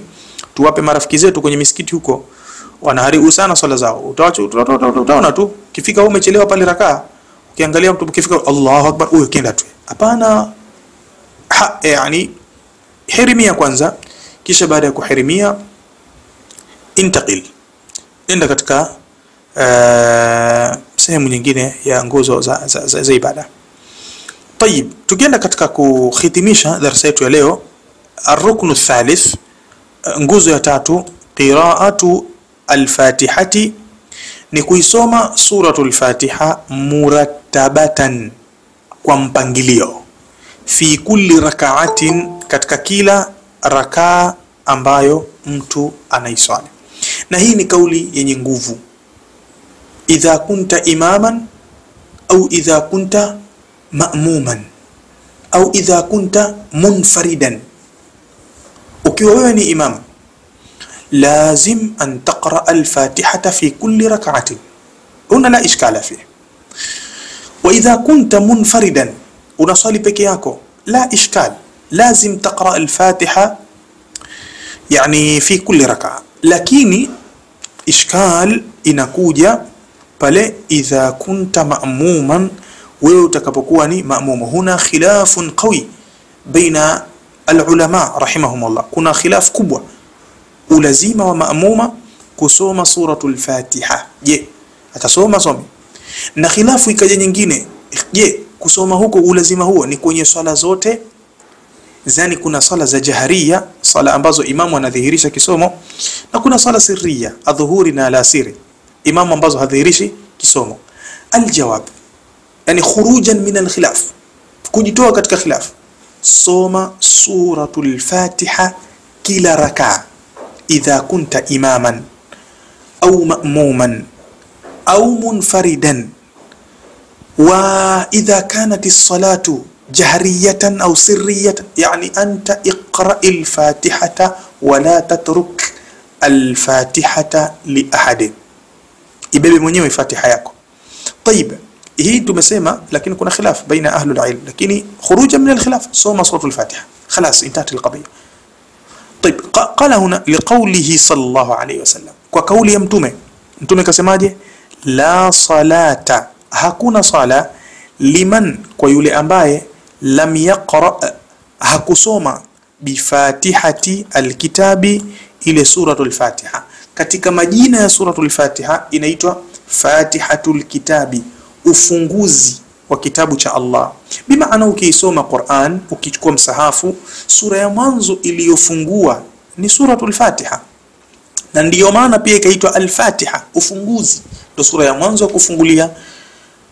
tuwape marafiki zetu kwenye misikiti huko, Wanaharibu sana swala zao. Utaona tu ukifika umechelewa pale rakaa, ukiangalia mtu ukifika Allahu Akbar, huyo kenda tu. Hapana, yani hirimia kwanza, kisha baada ya kuhirimia intaqil, nenda katika sehemu nyingine ya nguzo za ibada. Tayib, tukienda katika kuhitimisha darasa yetu ya leo, arruknu thalith, nguzo ya tatu, qira'atu al-Fatihati, ni kuisoma suratul Fatiha murattabatan, kwa mpangilio, fi kulli rak'atin, katika kila rakaa ambayo mtu anaiswali. Na hii ni kauli yenye nguvu. Idha kunta imaman au idha kunta ma'muman au idha kunta munfaridan, ukiwa wewe ni imam lazim an taqra al-Fatihata fi kulli rak'atin, huna la ishkala fihi. Wa idha kunta munfaridan, unaswali peke yako, la ishkal, lazim taqra al-Fatiha yani fi kulli rak'a. Lakini ishkal inakuja pale idha kunta ma'muman, wewe utakapokuwa ni ma'mum. Huna khilafun qawi baina al-ulama rahimahumullah, kuna khilaf kubwa ulazima wa ma'muma kusoma suratul Fatiha. Je, atasoma somi? Na khilafu ikaja nyingine, je, kusoma huko ulazima huo ni kwenye swala zote? Zani kuna sala za jaharia, sala ambazo imamu anadhihirisha kisomo, na kuna sala sirria, adhuhuri na alasiri, imamu ambazo hadhihirishi kisomo. Aljawab, yani khurujan min alkhilaf, kujitoa katika khilaf, soma suratul Fatiha kila rakaa, idha kunta imaman au ma'muman au munfaridan, wa idha kanat as-salatu jahriyatan au sirriyatan, yani anta iqra al-Fatihata wa la tatruk al-Fatihata li ahad, ibebe mwenyewe Fatiha yako. Tayib, hii tumesema, lakini kuna khilaf baina ahli al-ilm, lakini khurujan min al-khilaf soma suratul Fatiha, خلاص انتهت القضية. طيب، قال هنا لقوله صلى الله عليه وسلم, kwa kauli ya mtume, mtume kasemaje? La salata, hakuna sala, liman, kwa yule ambaye lam yaqra, hakusoma, bifatihati alkitabi, ile suratul Fatiha. Katika majina ya suratul Fatiha inaitwa Fatihatul Kitabi, ufunguzi wa kitabu cha Allah. Bimaana ukiisoma Qur'an, ukichukua msahafu, sura ya mwanzo iliyofungua ni suratul Fatiha, na ndiyo maana pia ikaitwa Al-Fatiha, ufunguzi, ndio sura ya mwanzo wa kufungulia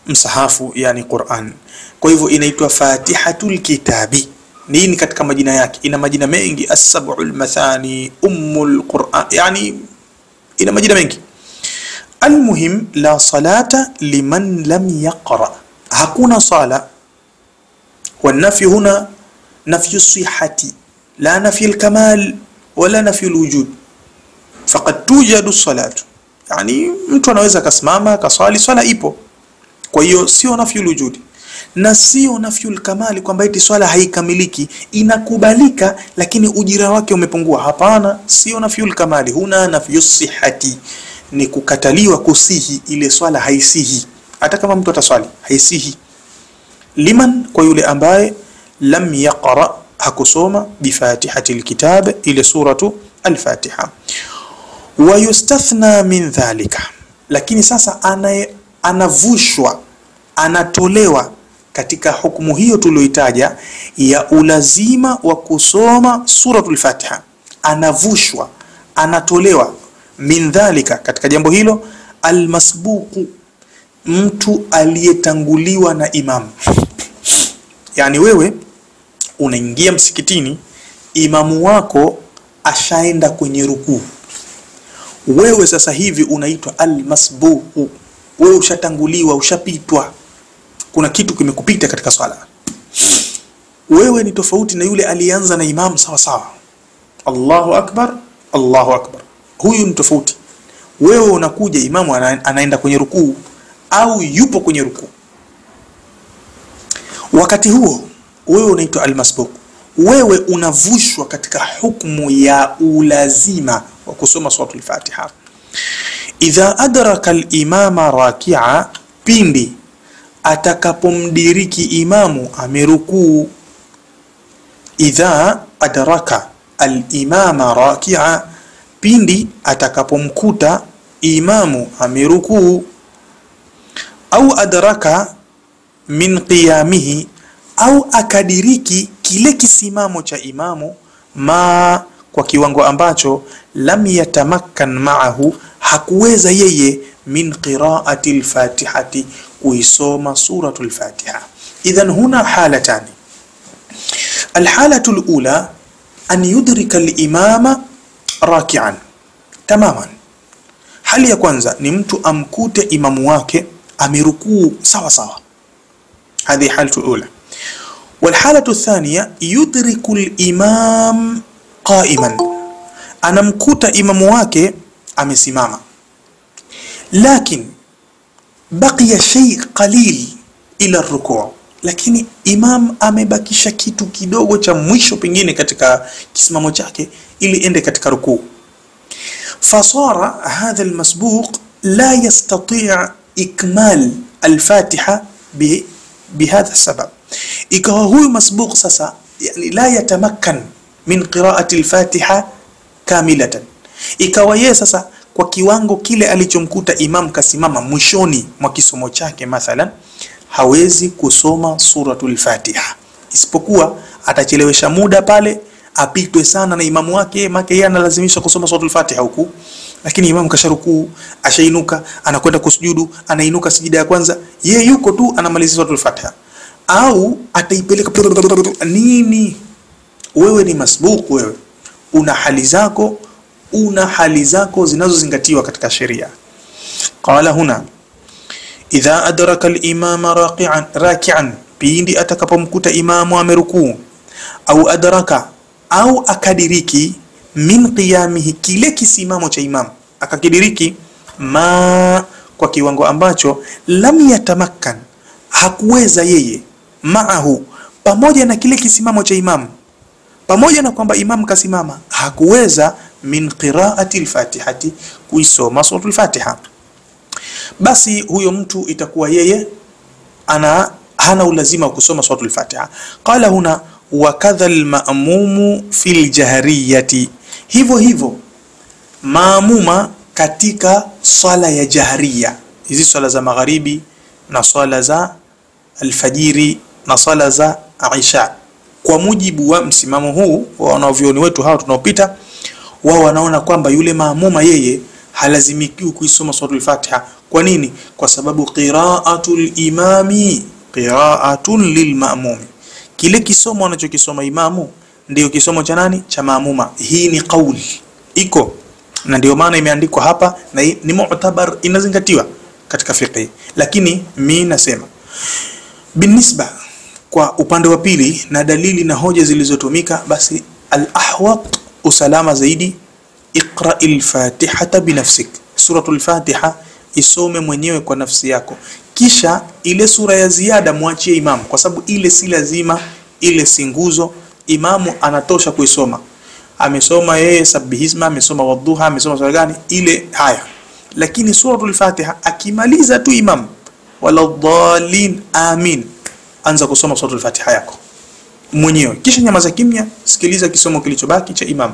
msahafu, yani Qur'an. Kwa hivyo inaitwa Fatihatul Kitabi. Nini katika majina yake? Ina majina mengi, as-sab'ul mathani, ummul Qur'an, yani ina majina mengi. Almuhim, la salata liman lam yaqra, hakuna sala. والنفي هنا نفي الصحة لا نفي الكمال ولا نفي الوجود، فقد توجد الصلاة, yani mtu anaweza kasimama kaswali, swala ipo. Kwa hiyo sio nafyu alwujudi na sio nafyu alkamali, kwamba eti swala haikamiliki, inakubalika lakini ujira wake umepungua. Hapana, sio nafyu alkamali, huna nafyu sihati, ni kukataliwa kusihi, ile swala haisihi. Hata kama mtu ataswali haisihi. Liman, kwa yule ambaye lam yaqra, hakusoma, bifatihati alkitab, ile suratu al-Fatiha. Wa yustathna min dhalika, lakini sasa anavushwa, anatolewa katika hukumu hiyo tuliyoitaja ya ulazima wa kusoma suratul Fatiha, anavushwa, anatolewa min dhalika, katika jambo hilo, almasbuqu, mtu aliyetanguliwa na imamu. Yani wewe unaingia msikitini, imamu wako ashaenda kwenye rukuu, wewe sasa hivi unaitwa almasbuqu, wewe ushatanguliwa, ushapitwa, kuna kitu kimekupita katika swala. Wewe ni tofauti na yule alianza na imamu sawa sawa, Allahu akbar, Allahu akbar, huyu ni tofauti. Wewe unakuja imamu anaenda kwenye rukuu au yupo kwenye rukuu, wakati huo wewe unaitwa almasbuq, wewe unavushwa katika hukumu ya ulazima wa kusoma suratul Fatiha. Idha adraka al-imama raki'a, pindi atakapomdiriki imamu amerukuu. Idha adraka al-imama raki'a, pindi atakapomkuta imamu amerukuu. Au adraka min qiyamihi, au akadiriki kile kisimamo cha imamu, ma, kwa kiwango ambacho lam yatamakkan ma'ahu, hakuweza yeye, min qira'ati al-fatihati, kuisoma suratul Fatiha. Idhan huna halatani. Alhalatu alula an yudrika al-imama raki'an tamaman. Hali ya kwanza ni mtu amkute imamu wake amerukuu sawa sawa. Hadhi halatu alula. Walhalatu athaniya yudriku al-imam qa'iman, anamkuta imamu wake amesimama, lakin baqiya shay qalil ila rukuu, lakini imam amebakisha kitu kidogo cha mwisho pengine katika kisimamo chake ili ende katika rukuu. Fasara hadha almasbuq la yastati' ikmal alfatiha bihadha sabab, ikawa huyu masbuq sasa yani la yatamakkan min qira'ati alfatiha kamilatan, ikawa yeye sasa kwa kiwango kile alichomkuta imam kasimama mwishoni mwa kisomo chake mathalan, hawezi kusoma suratul Fatiha, isipokuwa atachelewesha muda pale, apitwe sana na imamu wake, make yeye analazimisha kusoma suratul Fatiha huku, lakini imamu kasharukuu, ashainuka, anakwenda kusujudu, anainuka sijida ya kwanza, yeye yuko tu anamaliza suratul Fatiha, au ataipeleka nini? Wewe ni masbuku, wewe una hali zako, una hali zako zinazozingatiwa katika sheria. Qala huna idha adraka al-imama raki'an, pindi atakapomkuta imamu amerukuu, au adraka, au akadiriki min qiyamihi, kile kisimamo cha imamu akakidiriki, ma, kwa kiwango ambacho lam yatamakkan, hakuweza yeye, maahu, pamoja na kile kisimamo cha imamu, pamoja na kwamba imamu kasimama, hakuweza min qira'ati al-fatihati, kuisoma suratul Fatiha, basi huyo mtu itakuwa yeye ana hana ulazima wa kusoma suratul Fatiha. Qala huna wa kadha al-ma'mumu fil jahriyati, hivyo hivyo maamuma katika swala ya jahriya, hizi swala za magharibi na swala za alfajiri na swala za isha. Kwa mujibu wa msimamo huu wa wanavyuoni wetu hawa tunaopita, wao wanaona kwamba yule maamuma yeye halazimikiwi kuisoma suratul Fatiha. Kwa nini? Kwa sababu qira'atul imami qira'atun lilma'mumi, kile kisomo anachokisoma imamu ndio kisomo cha nani? Cha maamuma. Hii ni kauli iko, na ndio maana imeandikwa hapa na ni mu'tabar, inazingatiwa katika fiqh. Lakini mimi nasema binisba kwa upande wa pili na dalili na hoja zilizotumika, basi al-ahwat, usalama zaidi, iqra'il fatihata binafsik, suratul Fatiha isome mwenyewe kwa nafsi yako, kisha ile sura ya ziada muachie imamu, kwa sababu ile si lazima, ile si nguzo, imamu anatosha kuisoma. Amesoma yeye sabbihisma, amesoma wadhuha, amesoma sura gani ile, haya. Lakini suratul Fatiha akimaliza tu imamu wala dhalin amin, anza kusoma suratul Fatiha yako mwenyewe, kisha nyamaza kimya, sikiliza kisomo kilichobaki cha imamu.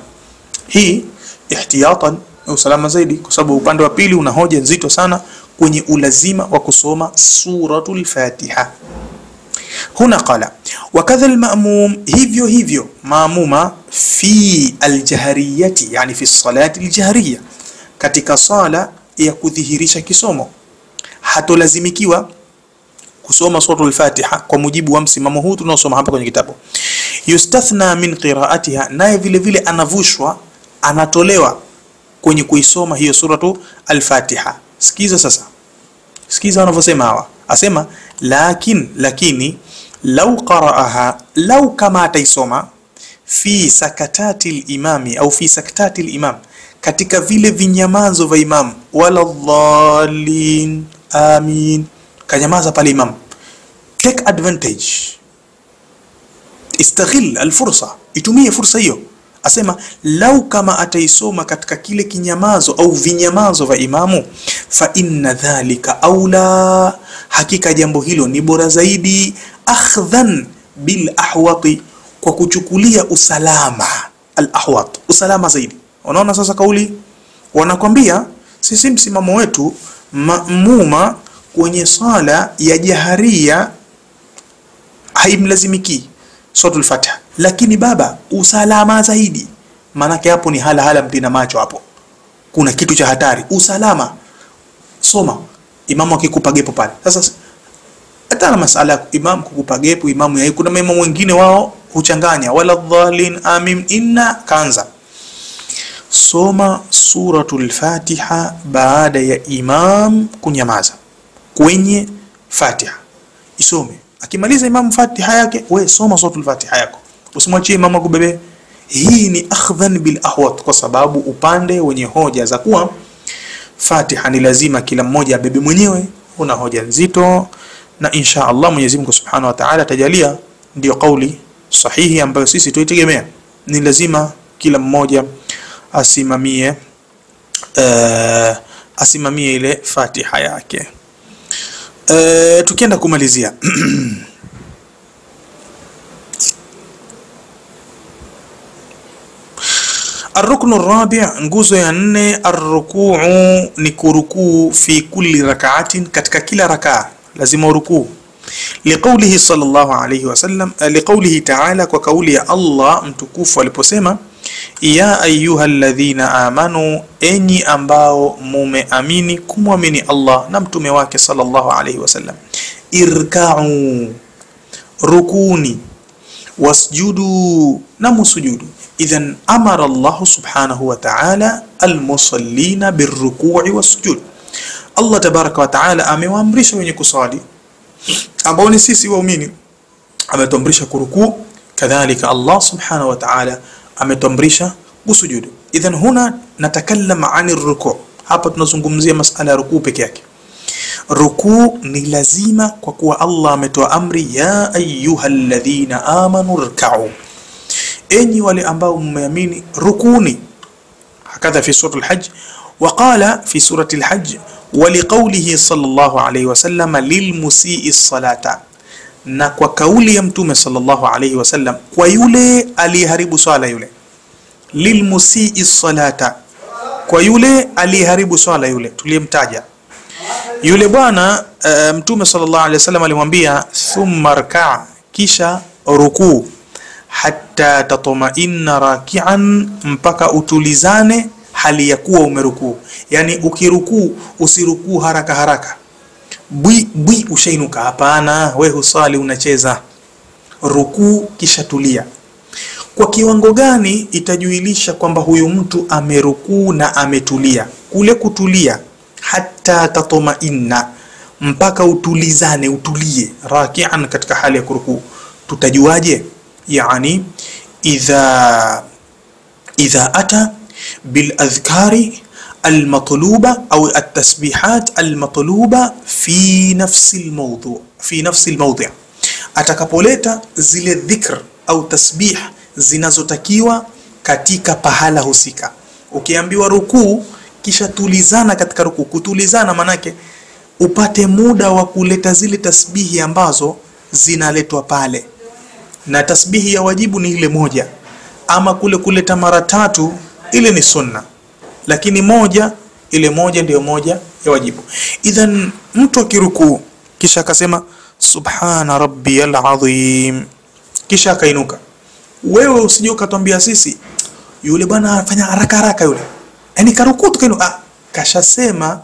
Hii ihtiyatan, usalama zaidi, kwa sababu upande wa pili una hoja nzito sana kwenye ulazima wa kusoma suratul Fatiha. Huna qala wakadha alma'mum, hivyo hivyo maamuma fi aljahriyati, yani fi salati aljahriya, katika sala ya kudhihirisha kisomo hatolazimikiwa kusoma suratul Fatiha kwa mujibu wa msimamo huu tunaosoma hapa kwenye kitabu. Yustathna min qira'atiha, naye vile vile anavushwa, anatolewa kwenye kuisoma hiyo suratu al-Fatiha. Sikiza sasa, sikiza wanavyosema hawa. Asema lakin, lakini lau qara'aha, lau kama ataisoma fi sakatati al-imami au fi sakatati al-imam, katika vile vinyamazo vya imam, wala dhalin amin, kanyamaza pale imam, take advantage, istaghil alfursa, itumie fursa hiyo. Asema lau kama ataisoma katika kile kinyamazo au vinyamazo vya imamu, fa inna dhalika aula, hakika jambo hilo ni bora zaidi, akhdhan bil ahwati, kwa kuchukulia usalama. Al ahwat, usalama zaidi. Unaona sasa kauli wanakwambia sisi msimamo wetu maamuma kwenye sala ya jaharia haimlazimiki suratul Fatiha, lakini baba usalama zaidi, maanake hapo ni hala hala mtina macho, hapo kuna kitu cha hatari. Usalama soma, imamu akikupa gepo pale. Sasa hata na masala ya imamu kukupa gepo, imamu ya kuna maimamu wengine wao huchanganya wala dhalin amin inna kanza. Soma suratul Fatiha baada ya imam kunyamaza kwenye Fatiha, isome. Akimaliza imam Fatiha yake, we soma suratul Fatiha yako, usimwachie imam akubebe. Hii ni akhdhan bil ahwat, kwa sababu upande wenye hoja za kuwa Fatiha ni lazima kila mmoja abebe mwenyewe una hoja nzito, na insha Allah Mwenyezi Mungu Subhanahu wa Ta'ala atajalia ndio kauli sahihi ambayo sisi tuitegemea. Ni lazima kila mmoja asimamie asimamie ile Fatiha yake. Tukienda kumalizia Arruknu rabi', nguzo ya nne, arrukuu ni kurukuu, fi kulli rak'atin, katika kila rakaa lazima urukuu. Liqaulihi sallallahu alayhi wasallam, liqaulihi ta'ala, kwa kauli ya Allah mtukufu aliposema, ya ayyuhalladhina amanu, enyi ambao mumeamini kumwamini Allah na mtume wake sallallahu alayhi wasallam, irka'u, rukuni, wasjudu, na musujudu. Idhan amara Allah subhanahu wa ta'ala almusallina birruku'i wassujud. Allah tabaraka wa ta'ala amewaamrisha wenye kusali ambao ni sisi waumini, ametuamrisha kurukuu, kadhalika Allah subhanahu wa ta'ala ametuamrisha kusujudu. Idhan huna natakallam ani rukuu, hapa tunazungumzia masala ya rukuu peke yake. Rukuu ni lazima kwa kuwa Allah ametoa amri, ya ayyuhalladhina amanu rka'u, enyi wale ambao mmeamini rukuni. Hakadha fi surati al-Hajj, waqala fi surati al-Hajj, wa liqawlihi sallallahu alayhi wasallam lilmusii salata, na kwa kauli ya mtume sallallahu alayhi wasallam kwa yule aliyeharibu swala, yule lilmusii salata, kwa yule aliyeharibu swala, yule tuliyemtaja yule bwana. Mtume sallallahu alayhi wasallam alimwambia thumma rkaa, kisha rukuu, hatta tatma'inna raki'an, mpaka utulizane hali ya kuwa umerukuu. Yani ukirukuu usirukuu haraka haraka, bwi bwi ushainuka, hapana, we husali unacheza. Rukuu kisha tulia. Kwa kiwango gani itajuilisha kwamba huyu mtu amerukuu na ametulia? Kule kutulia, hatta tatma'inna, mpaka utulizane, utulie, raki'an, katika hali ya kurukuu. Tutajuaje? Yani idha ata bil adhkari almatluba au at-tasbihat almatluba fi nafsi almawdu, fi nafsi almawdi', atakapoleta zile dhikr au tasbih zinazotakiwa katika pahala husika. Ukiambiwa rukuu kisha tulizana katika rukuu, kutulizana manake upate muda wa kuleta zile tasbihi ambazo zinaletwa pale, na tasbihi ya wajibu ni ile moja, ama kule kuleta mara tatu ile ni sunna, lakini moja, ile moja ndiyo moja ya wajibu. Idhan mtu akirukuu kisha akasema subhana rabbiyal azim, kisha akainuka, wewe usije ukatwambia sisi yule bwana anafanya haraka haraka yule, yani karukuu tu kainuka. Kashasema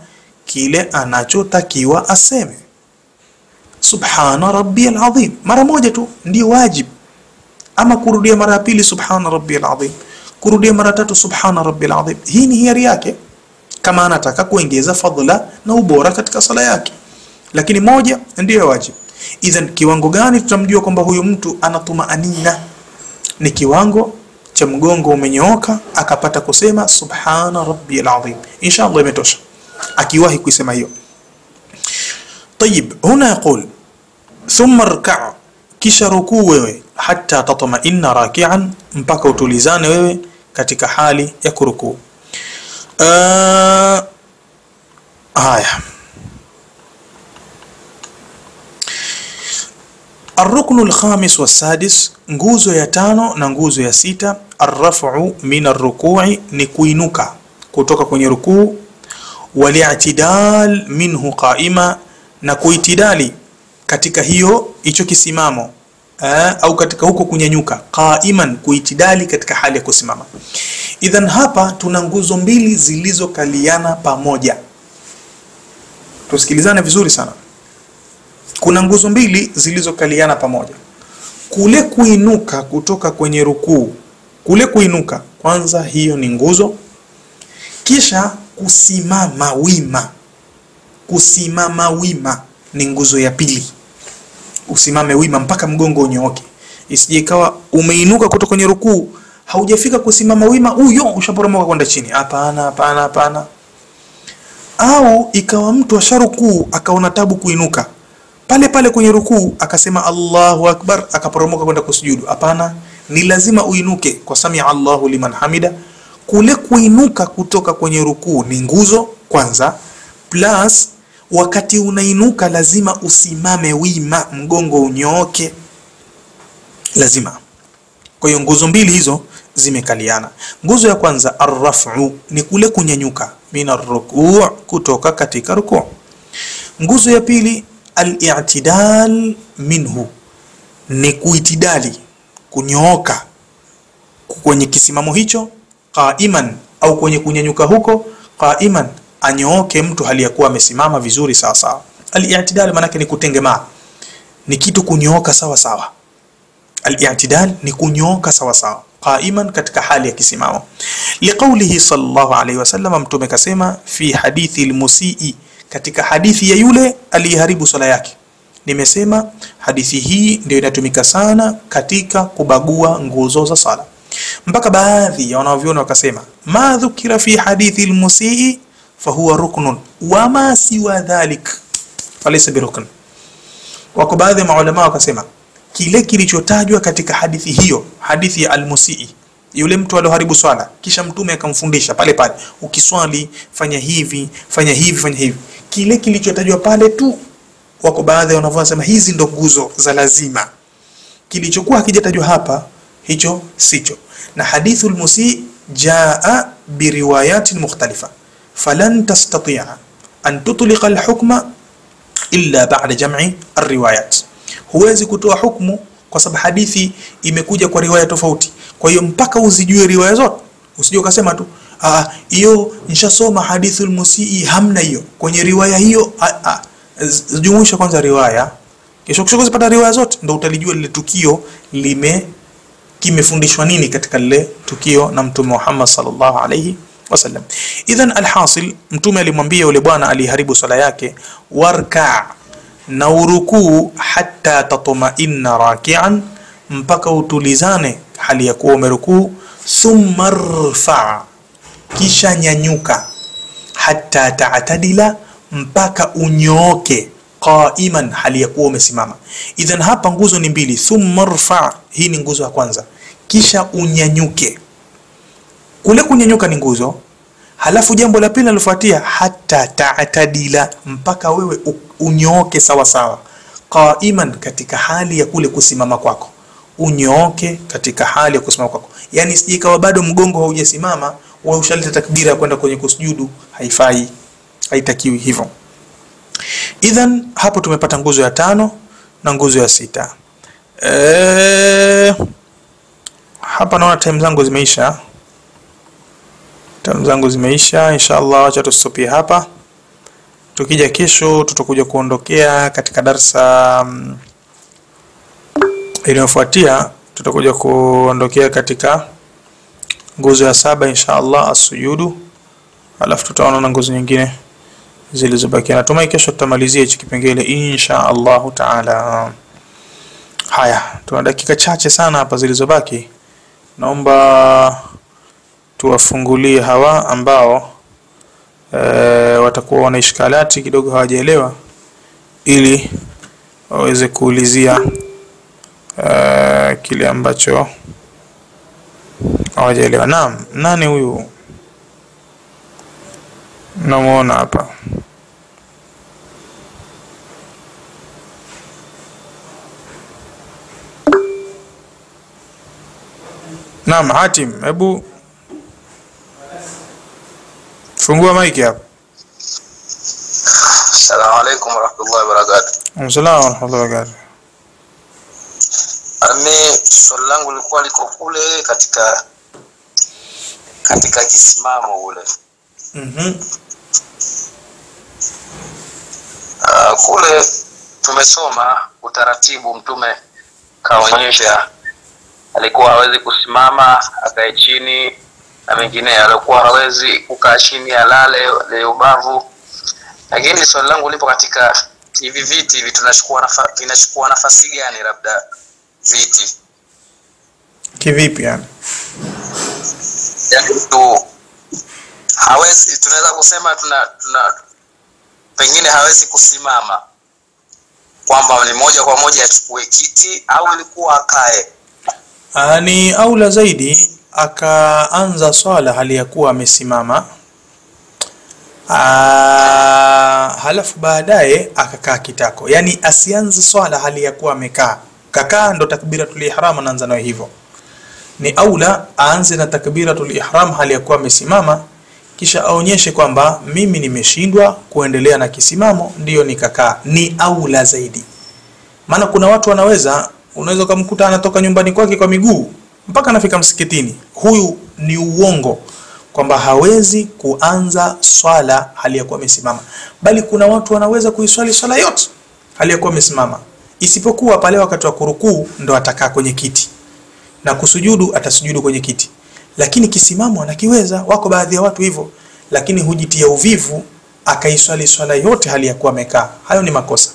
kile anachotakiwa aseme, subhana rabbiyal azim, mara moja tu ndio wajibu. Ama kurudia mara ya pili subhana rabbiyal azim, kurudia mara tatu subhana rabbil azim, hii ni hiari yake kama anataka kuongeza fadhila na ubora katika sala yake, lakini moja ndiyo wajibu. Idhan kiwango gani tutamjua kwamba huyu mtu anatumaanina? Ni kiwango cha mgongo umenyooka akapata kusema subhana rabbiyal azim. Inshallah imetosha akiwahi kuisema hiyo. Tayib, huna yaqul thumma rka', Kisha rukuu wewe hatta tatma'inna raki'an, mpaka utulizane wewe katika hali ya kurukuu. Haya, الركن الخامس والسادس, nguzo ya tano na nguzo ya sita, arrafu min arrukui, ni kuinuka kutoka kwenye rukuu, wali'tidal minhu qaima, na kuitidali katika hiyo hicho kisimamo au katika huko kunyanyuka, qaiman, kuitidali katika hali ya kusimama. Idhan hapa tuna nguzo mbili zilizokaliana pamoja. Tusikilizane vizuri sana. Kuna nguzo mbili zilizokaliana pamoja. Kule kuinuka kutoka kwenye rukuu, kule kuinuka kwanza, hiyo ni nguzo. Kisha kusimama wima, kusimama wima ni nguzo ya pili. Usimame wima mpaka mgongo unyooke, isije ikawa umeinuka kutoka kwenye rukuu haujafika kusimama wima, huyo ushaporomoka kwenda chini. Hapana, hapana, hapana. Au ikawa mtu asharukuu akaona tabu kuinuka pale pale kwenye rukuu akasema Allahu Akbar akaporomoka kwenda kusujudu. Hapana, ni lazima uinuke kwa samia Allahu liman hamida. Kule kuinuka kutoka kwenye rukuu ni nguzo kwanza, plus wakati unainuka lazima usimame wima, mgongo unyooke, lazima. Kwa hiyo nguzo mbili hizo zimekaliana. Nguzo ya kwanza arrafu ni kule kunyanyuka, min arrukuu, kutoka katika rukuu. Nguzo ya pili al-i'tidal minhu, ni kuitidali, kunyooka kwenye kisimamo hicho, qaiman, au kwenye kunyanyuka huko, qaiman, anyooke mtu hali ya kuwa amesimama vizuri sawa sawa. Al-i'tidal maana yake ni kutengemaa, ni kitu kunyooka sawa sawa. Al-i'tidal ni kunyooka sawa sawa, qaiman, katika hali ya kisimamo. Liqaulihi sallallahu alayhi wasallam, mtume kasema fi hadithi al-musii, katika hadithi ya yule aliyeharibu swala yake. Nimesema hadithi hii ndio inatumika sana katika kubagua nguzo za sala, mpaka baadhi ya wanavyuoni wakasema ma dhukira fi hadithi al-musii fahuwa ruknun wama siwa dhalik falaysa birukn. Wako baadhi ya maulama wakasema kile kilichotajwa katika hadithi hiyo, hadithi ya al-musii, yule mtu alioharibu swala, kisha mtume akamfundisha pale pale, ukiswali fanya hivi, fanya hivi, fanya hivi, kile kilichotajwa pale tu. Wako baadhi wanavyosema hizi ndo nguzo za lazima, kilichokuwa hakijatajwa hapa hicho sicho. Na hadithul musii jaa biriwayatin mukhtalifa falan tastati'a an tutliqa alhukma illa ba'da jam'i alriwayat, huwezi kutoa hukumu kwa sababu hadithi imekuja kwa riwaya tofauti. Kwa hiyo mpaka uzijue riwaya zote, usije ukasema tu hiyo nishasoma hadithul musii, hamna hiyo kwenye riwaya hiyo. Jumuisha kwanza riwaya, kisha ukishazipata riwaya zote ndio utalijua lile tukio kimefundishwa nini katika lile tukio na Mtume Muhammad sallallahu alayhi wasallam. Idhan alhasil, Mtume alimwambia yule bwana aliharibu swala yake, warka, na urukuu, hatta tatma'inna raki'an, mpaka utulizane hali ya kuwa umerukuu, thumma rfa, kisha nyanyuka, hatta ta'tadila, mpaka unyooke, qaiman, hali ya kuwa umesimama. Idhan hapa nguzo ni mbili, thumma rfa, hii ni nguzo ya kwanza, kisha unyanyuke. Kule kunyanyuka ni nguzo. Halafu jambo la pili linalofuatia, hatta ta'tadila, mpaka wewe unyooke sawa sawa, qaiman, katika hali ya kule kusimama kwako, unyooke katika hali ya kusimama kwako. Yani sije ikawa bado mgongo haujasimama wewe ushaleta takbira ya kwenda kwenye kusujudu, haifai, haitakiwi hivyo. Idhan hapo tumepata nguzo ya tano na nguzo ya sita. Hapa naona time zangu zimeisha. Time zangu zimeisha, inshallah acha tusitopie hapa. Tukija kesho tutakuja kuondokea katika darsa inayofuatia, tutakuja kuondokea katika nguzo ya saba inshallah, asujudu. Alafu tutaona na nguzo nyingine zilizobakia. Natumai kesho tutamalizia hichi kipengele inshallah taala. Haya, tuna dakika chache sana hapa zilizobaki. Naomba tuwafungulie hawa ambao watakuwa wana ishkalati kidogo hawajaelewa, ili waweze kuulizia kile ambacho hawajaelewa. Naam, nani huyu namuona hapa? Naam, Hatim, hebu fungua mic hapo. Assalamu alaykum warahmatullahi wabarakatuh. Assalamu warahmatullahi wabarakatuh. Mimi swali langu lilikuwa liko kule katika kisimamo ule. Kule tumesoma utaratibu, Mtume kaonyesha alikuwa hawezi kusimama akae chini na mengine, alikuwa hawezi kukaa chini alale le ubavu. Lakini swali langu lipo katika hivi viti hivi vinachukua nafasi gani, labda viti kivipi yani? Yaani tu hawezi, tunaweza kusema tuna pengine hawezi kusimama kwamba ni moja kwa moja achukue kiti au ilikuwa akae. Ni aula zaidi akaanza swala hali ya kuwa amesimama, halafu baadaye akakaa kitako. Yani asianze swala hali ya kuwa amekaa. Kakaa ndo takbiratul ihram anaanza nayo hivyo. Ni aula aanze na takbiratul ihram hali ya kuwa amesimama, kisha aonyeshe kwamba mimi nimeshindwa kuendelea na kisimamo ndiyo nikakaa. Ni aula zaidi. Maana kuna watu wanaweza, unaweza kumkuta anatoka nyumbani kwake kwa miguu mpaka anafika msikitini. Huyu ni uongo kwamba hawezi kuanza swala hali ya kuwa amesimama. Bali kuna watu wanaweza kuiswali swala yote hali ya kuwa amesimama, isipokuwa pale wakati wa kurukuu ndo atakaa kwenye kiti na kusujudu atasujudu kwenye kiti, lakini kisimamo anakiweza. Wako baadhi ya watu hivyo, lakini hujitia uvivu akaiswali swala yote hali ya kuwa amekaa. Hayo ni makosa.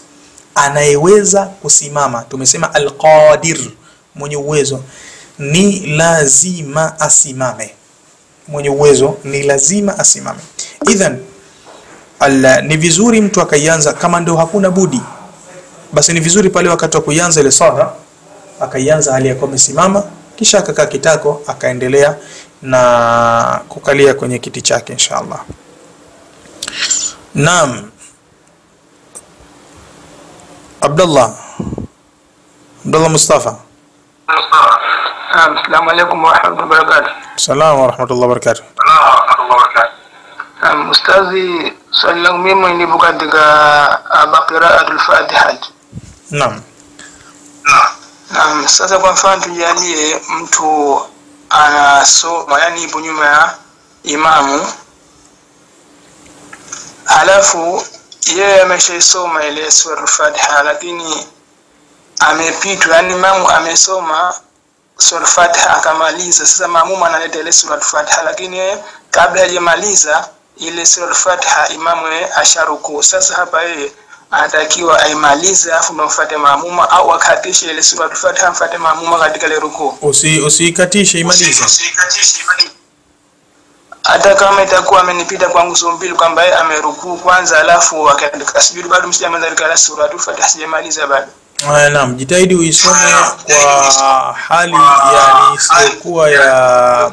Anayeweza kusimama, tumesema al-qadir, mwenye uwezo, ni lazima asimame. Mwenye uwezo ni lazima asimame. Idhan ni vizuri mtu akaianza, kama ndio hakuna budi, basi ni vizuri pale wakati wa kuianza ile swala akaianza hali ya kuwa amesimama, kisha akakaa kitako akaendelea na kukalia kwenye kiti chake inshallah. Naam, Abdullah Mustafa. Assalamu alaykum wa rahmatullahi wa barakatuh. Assalamu wa rahmatullahi wa barakatuh. Ustazi, swali langu mimi ni katika qira'atul Fatiha. Naam. Naam, sasa kwa mfano tujalie mtu anasoma, yani ipo nyuma ya imamu, halafu yeye ameshaisoma ile sura Fatiha, lakini amepitwa, yani imamu amesoma sura Fatiha akamaliza. Sasa maamuma analeta ile sura Fatiha, lakini yeye kabla hajamaliza ile sura Fatiha imamu yeye asharuku. Sasa hapa yeye anatakiwa aimalize afu ndo mfuate maamuma, au akatishe ile sura Fatiha mfuate maamuma katika ile ruku? Usikatishe, imalize. Hata kama itakuwa amenipita kwa nguzo mbili kwamba yeye amerukuu kwanza alafu akasujudu, bado msijamaliza ile sura Fatiha, sijamaliza bado. Naam, jitahidi uisome kwa hali yani isiyokuwa ya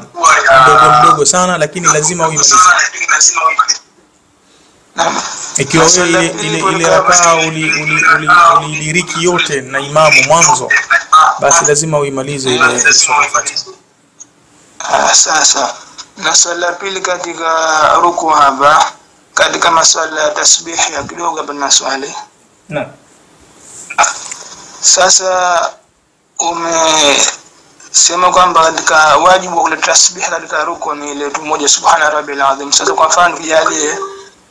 mdogo mdogo sana, lakini lazima uimalize. Naam. Ikiwa wewe ile rakaa ulidiriki yote na imamu mwanzo, basi lazima uimalize ile sura Fatiha. Sasa na swala la pili katika ruku hapa, katika maswala ya tasbih ya kidogo hapa na swali. Naam. Sasa umesema kwamba katika wajibu wa kuleta tasbih katika ruku ni ile tu moja, subhana rabbil azim. Sasa kwa mfano tujalie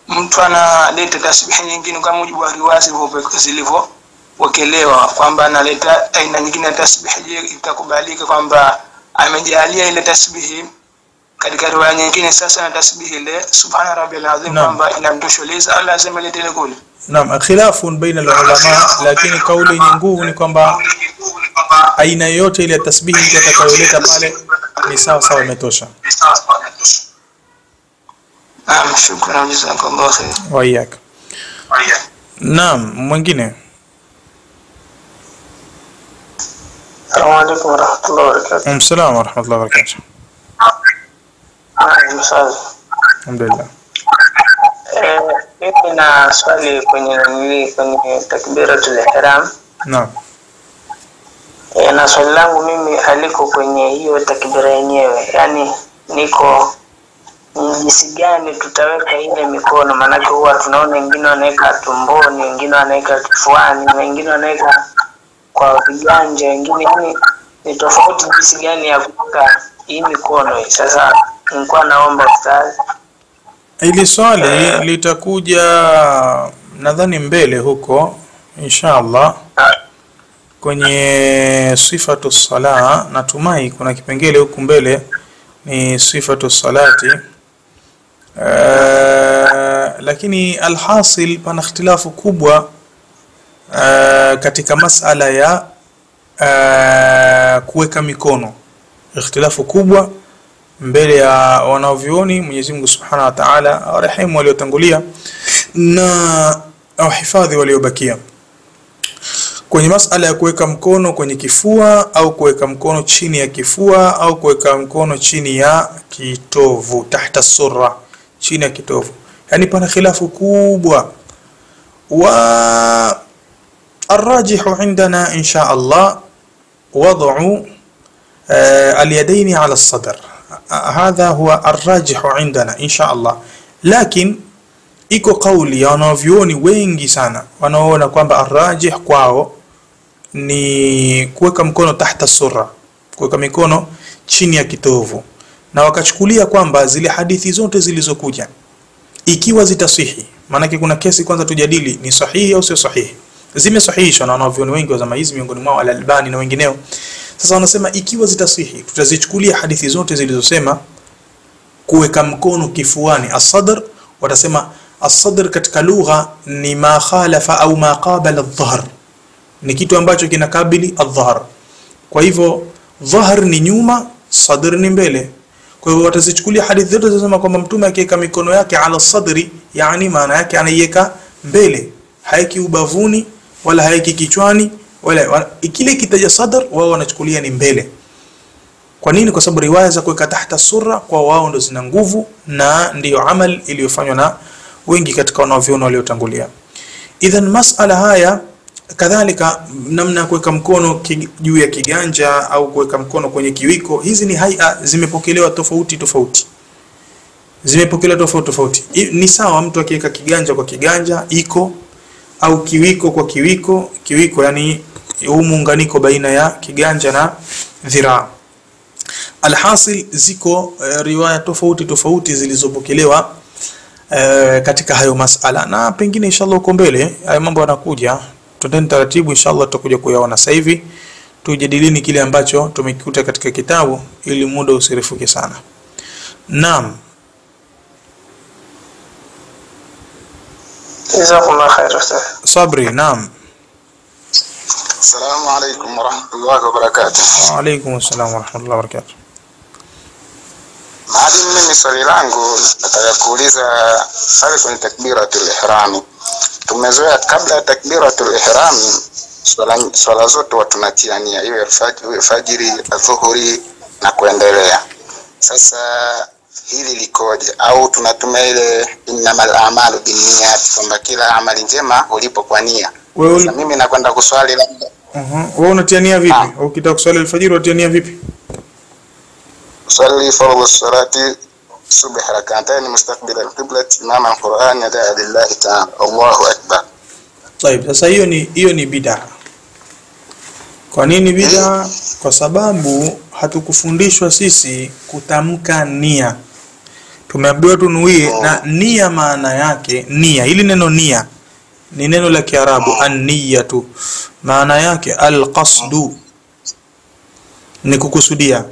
mtu analeta tasbihi nyingine kama mujibu wa riwaya zilivyopokelewa kwamba analeta aina nyingine ya tasbihi, je, itakubalika kwamba amejalia ile tasbihi katika riwaya nyingine sasa na tasbihi ile subhana rabbil azim kwamba inamtosheleza au lazima ilete ile kule? Naam, khilafun baina ulama, lakini kauli yenye nguvu ni kwamba aina yoyote ile ya tasbihi mtu atakayoleta pale ni sawa sawa, imetosha. Naam, shukran, jazakallahu khair. Wa iyak. Naam, mwingine. Assalamu alaikum warahmatullahi wabarakatuh. Assalamu warahmatullahi wabarakatuh. Alhamdulillah. Mimi na swali kwenye nini, kwenye takbiratul ihram. Naam. Na swali langu mimi haliko kwenye hiyo takbira yenyewe, yaani niko jinsi gani tutaweka ile mikono, maanake huwa tunaona wengine wanaweka tumboni, wengine wanaweka kifuani, wengine wanaweka kwa viganja, wengine, yani ni tofauti jinsi gani ya kuweka hii mikono. Sasa nilikuwa naomba ustaz, hili swali litakuja nadhani mbele huko inshallah kwenye sifatu sala. Natumai kuna kipengele huku mbele ni sifatu salati. Lakini alhasil pana ikhtilafu kubwa katika masala ya kuweka mikono, ikhtilafu kubwa mbele ya wanavyuoni. Mwenyezi Mungu Subhanahu wa Ta'ala arehemu waliotangulia na awahifadhi waliobakia kwenye masala ya kuweka mkono kwenye kifua au kuweka mkono chini ya kifua au kuweka mkono chini ya kitovu, tahta surra, chini ya kitovu. Yani pana khilafu kubwa, wa الراجح عندنا إن شاء الله وضع اليدين على الصدر، هذا هو الراجح عندنا إن شاء الله. لكن iko kauli ya wanavyuoni wengi sana wanaoona kwamba arrajih kwao ni kuweka mkono tahta surra, kuweka mikono chini ya kitovu, na wakachukulia kwamba zile hadithi zote zilizokuja ikiwa zitasihi, maanake kuna kesi kwanza tujadili ni sahihi au sio sahihi, zimesahihishwa na wanavyuoni wengi wa zama hizi, miongoni mwao Al-Albani na wengineo. Sasa wanasema ikiwa zitasihi, tutazichukulia hadithi zote zilizosema kuweka mkono kifuani as-sadr. Watasema as-sadr katika lugha ni ma khalafa au ma qabala adh-dhahr, ni kitu ambacho kinakabili adh-dhahr. Kwa hivyo dhahr ni nyuma, sadr ni mbele. Kwa hivyo watazichukulia hadithi zote zinasema kwamba mtume akiweka mikono yake ala sadri, yani maana yake anaiweka mbele, haiki ubavuni wala haiki kichwani wala kile kitaja sadr, wao wanachukulia ni mbele. Kwa nini? Kwa sababu riwaya za kuweka tahta surra kwa wao ndo zina nguvu na ndiyo amal iliyofanywa na wengi katika wanavyuoni waliotangulia. Idhan masala haya kadhalika, namna ya kuweka mkono juu ya kiganja au kuweka mkono kwenye kiwiko, hizi ni haia zimepokelewa tofauti tofauti, zimepokelewa tofauti tofauti. Ni sawa mtu akiweka kiganja kwa kiganja iko, au kiwiko kwa kiwiko, kiwiko yani huu muunganiko baina ya kiganja na dhiraa. Alhasil ziko riwaya tofauti tofauti zilizopokelewa katika hayo masala, na pengine inshallah uko mbele hayo mambo yanakuja, twendeni taratibu inshallah tutakuja kuyaona. Sasa hivi tujadilini kile ambacho tumekikuta katika kitabu ili muda usirefuke sana. Naam. Jazakumullah khair ustaz. Sabri, naam. Assalamu alaykum wa rahmatullahi wa barakatuh. Wa alaykum assalam wa rahmatullahi wa barakatuh. Maalim, mimi swali langu nataka kuuliza pale kwenye takbiratul ihram. Tumezoea kabla ya takbiratul ihram swala zote watu tunatia nia, iwe fajiri, adhuhuri na kuendelea. Sasa hili likoje? Au tunatumia ile innamal a'malu binniyat, kwamba kila amali njema ulipo kwa nia. Sasa mimi nakwenda kuswali labda. Wewe unatia nia vipi? Ukitaka kuswali alfajiri unatia nia vipi? Swali fardhu salati subh rak'atayn mustaqbil al-qibla imam al-Qur'an yada'a lillahi ta'ala Allahu akbar. Tayeb, sasa hiyo ni bid'a. Kwa nini bid'a? Kwa sababu hatukufundishwa sisi kutamka nia. Tumeambiwa tunuie, na nia maana yake nia, hili neno nia ni neno la Kiarabu an-niyatu, maana yake al-qasdu, ni kukusudia.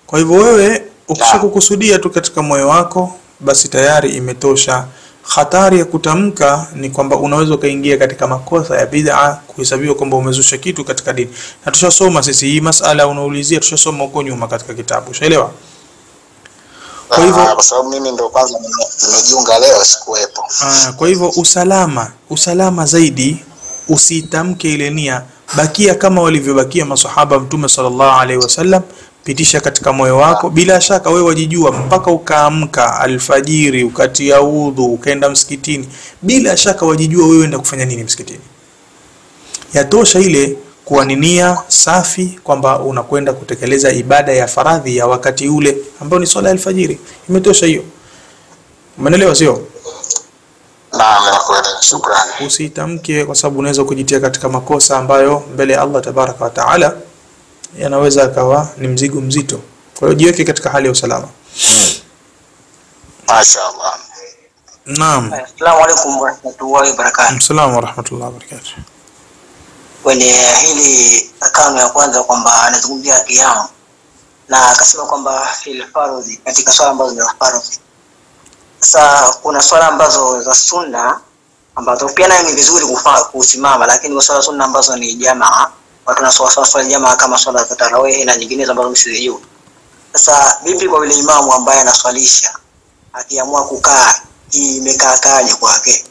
Kwa hivyo wewe ukishakukusudia tu katika moyo wako basi tayari imetosha. Hatari ya kutamka ni kwamba unaweza ukaingia katika makosa ya bid'a, kuhesabiwa kwamba umezusha kitu katika dini. Na tushasoma sisi hii masala unaulizia, tushasoma huko nyuma katika kitabu. Ushaelewa? Kwa hivyo kwa sababu mimi ndio kwanza nimejiunga leo, sikuwepo. Kwa hivyo usalama zaidi usitamke ile nia Bakia kama walivyobakia masahaba Mtume sallallahu alaihi wasallam, pitisha katika moyo wako. Bila shaka wewe wajijua, mpaka ukaamka alfajiri ukatia udhu ukaenda msikitini, bila shaka wajijua wewe enda kufanya nini msikitini. Yatosha ile kuwa ni nia safi kwamba unakwenda kutekeleza ibada ya faradhi ya wakati ule ambao ni swala ya alfajiri. Imetosha hiyo. Umeelewa sio? Naam, nakuelewa. Shukrani. Usitamke kwa sababu unaweza kujitia katika makosa ambayo mbele ya Allah tabaraka wa taala yanaweza akawa ni mzigo mzito. Kwa hiyo jiweke katika hali ya usalama. Mashaallah. Naam. Assalamu alaykum warahmatullahi wabarakatuh. Assalamu warahmatullahi wabarakatuh. Kwenye hili rakano ya kwanza kwamba anazungumzia kiamu na akasema kwamba fil faradhi, katika swala ambazo ni faradhi. Sasa kuna swala ambazo za sunna ambazo pia nayo ni vizuri kusimama, lakini kwa swala sunna ambazo ni jamaa, watu wanaswali swala jamaa kama swala za tarawih na nyinginezo ambazo msizijui. Sasa vipi kwa yule imamu ambaye anaswalisha akiamua kukaa, hii imekaa kaje kwake?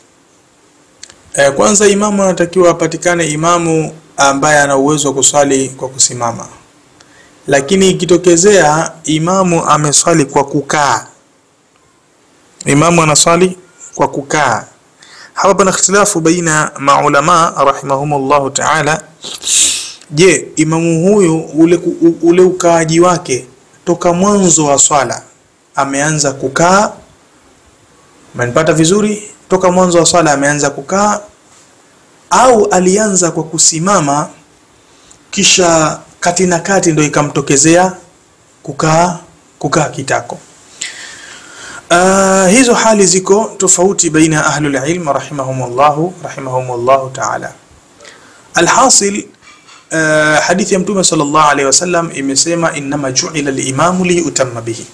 Kwanza imamu anatakiwa apatikane imamu ambaye ana uwezo wa kuswali kwa kusimama. Lakini ikitokezea imamu ameswali kwa kukaa, imamu anaswali kwa kukaa, hapa pana ikhtilafu baina maulama rahimahumullahu ta'ala. Je, imamu huyu ule ukaaji wake toka mwanzo wa swala ameanza kukaa? Umenipata vizuri? Toka mwanzo wa swala ameanza kukaa, au alianza kwa kusimama kisha kati na kati ndio ikamtokezea kukaa kitako? Hizo hali ziko tofauti baina ya ahlul ilm rahimahumullahu ta'ala. Alhasil, hadithi ya Mtume sallallahu alaihi wasallam imesema innama ju'ila al-imamu liyutamma bihi,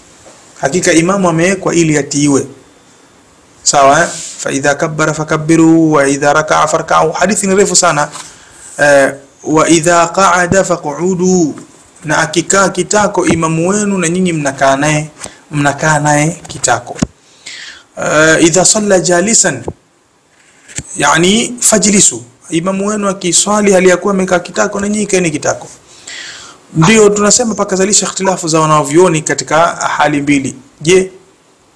hakika imamu amewekwa ili atiiwe. Sawa, fa idha kabbara fakabbiru wa idha raka'a farka'u. Hadithi ni refu sana. Wa idha qa'ada faq'udu, na akikaa kitako imamu wenu na nyinyi mnakaa naye kitako. Idha salla jalisan yani fajlisu, imamu wenu akiswali hali ya kuwa amekaa kitako na nyinyi kaeni kitako. Ndio tunasema pakazalisha ikhtilafu za wanavyuoni katika hali mbili. Je,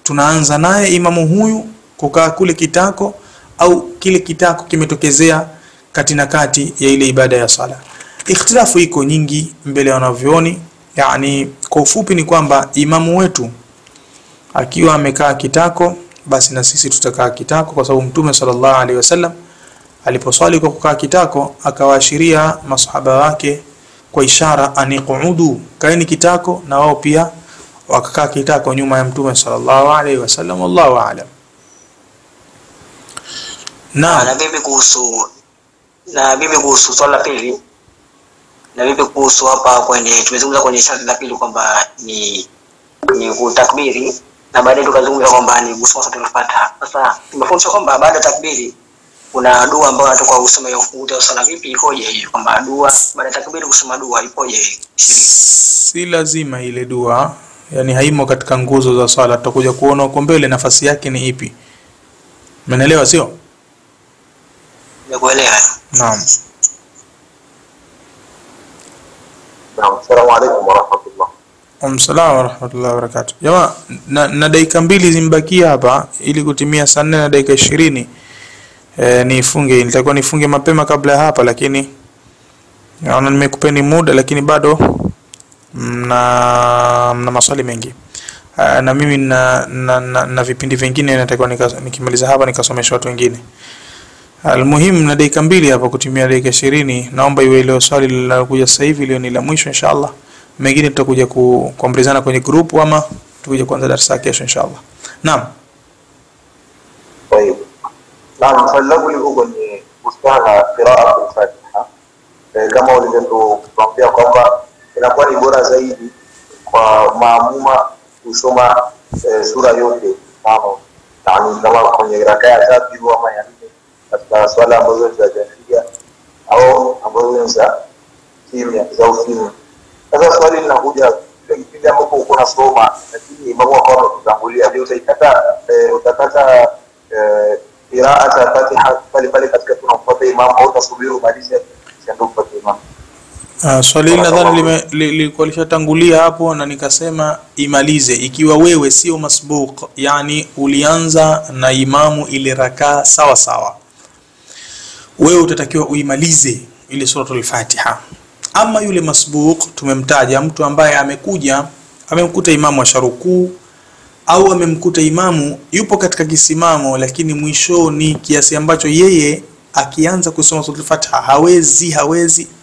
tunaanza naye imamu huyu kukaa kule kitako au kile kitako kimetokezea kati na kati ya ile ibada ya sala? Ikhtilafu iko nyingi mbele ya wanavyuoni. Yani kwa ufupi ni kwamba imamu wetu akiwa amekaa kitako, basi na sisi tutakaa kitako, kwa sababu Mtume sallallahu alaihi wasallam aliposwali kwa kukaa kitako akawaashiria masahaba wake kwa ishara aniqudu, kaeni kitako, na wao pia wakakaa kitako nyuma ya Mtume sallallahu alaihi wasallam. Wallahu aalam. Na vipi kuhusu swala pili? Na vipi kuhusu hapa kwenye tumezungumza kwenye sharti la pili kwamba ni kutakbiri, na baadaye tukazungumza kwamba ni kusoma sura al-Fatiha. Sasa tumefundishwa kwamba baada ya takbiri kuna dua ambayo natoka kusoma ya ufunguzi wa sala. Vipi ikoje hiyo kwamba dua baada ya takbiri kusoma dua ipoje hiyo? Si lazima ile dua, yani haimo katika nguzo za swala. Tutakuja kuona huko mbele nafasi yake ni ipi. Umeelewa sio? Nimekuelewa. Naam. Assalamu alaykum warahmatullah. Assalamu warahmatullahi wabarakatuh. Jamaa, na dakika mbili zimbakia hapa ili kutimia saa 4 na dakika 20. Nifunge, nitakuwa nifunge mapema kabla ya hapa, lakini naona nimekupeni muda, lakini bado mna maswali mengi. Na mimi na vipindi vingine natakuwa nikimaliza hapa nikasomesha watu wengine. Almuhimu, na dakika mbili hapa kutimia dakika 20, naomba iwe leo swali linalokuja sasa hivi leo ni la mwisho inshallah. Mengine tutakuja kuambizana kwenye group ama tutakuja kuanza darasa kesho inshallah. Naam. Tayeb. Naam, swali langu liko kwenye kuhusiana na qira'a al-Fatiha. Kama ulivyotuambia kwamba inakuwa ni bora zaidi kwa maamuma kusoma sura yote, mfano yani kama kwenye rakaa ya tatu ama ya nne katika swala ambazo za jahiliya au ambazo za kimya za ukimya. Sasa swali linakuja kipindi ambapo uko unasoma lakini imamu akawa amekutangulia, je, utakata qira'a ya Fatiha pale pale katika tunamfuata imamu au utasubiri umalize Usiende kupata imam. Swali hili nadhani lilikuwa lishatangulia hapo na nikasema imalize ikiwa wewe sio masbuq, yani ulianza na imamu ile rakaa sawa sawa, wewe utatakiwa uimalize ile suratul Fatiha. Ama yule masbuq tumemtaja, mtu ambaye amekuja amemkuta imamu asharukuu au amemkuta imamu yupo katika kisimamo, lakini mwishoni kiasi ambacho yeye akianza kusoma suratul Fatiha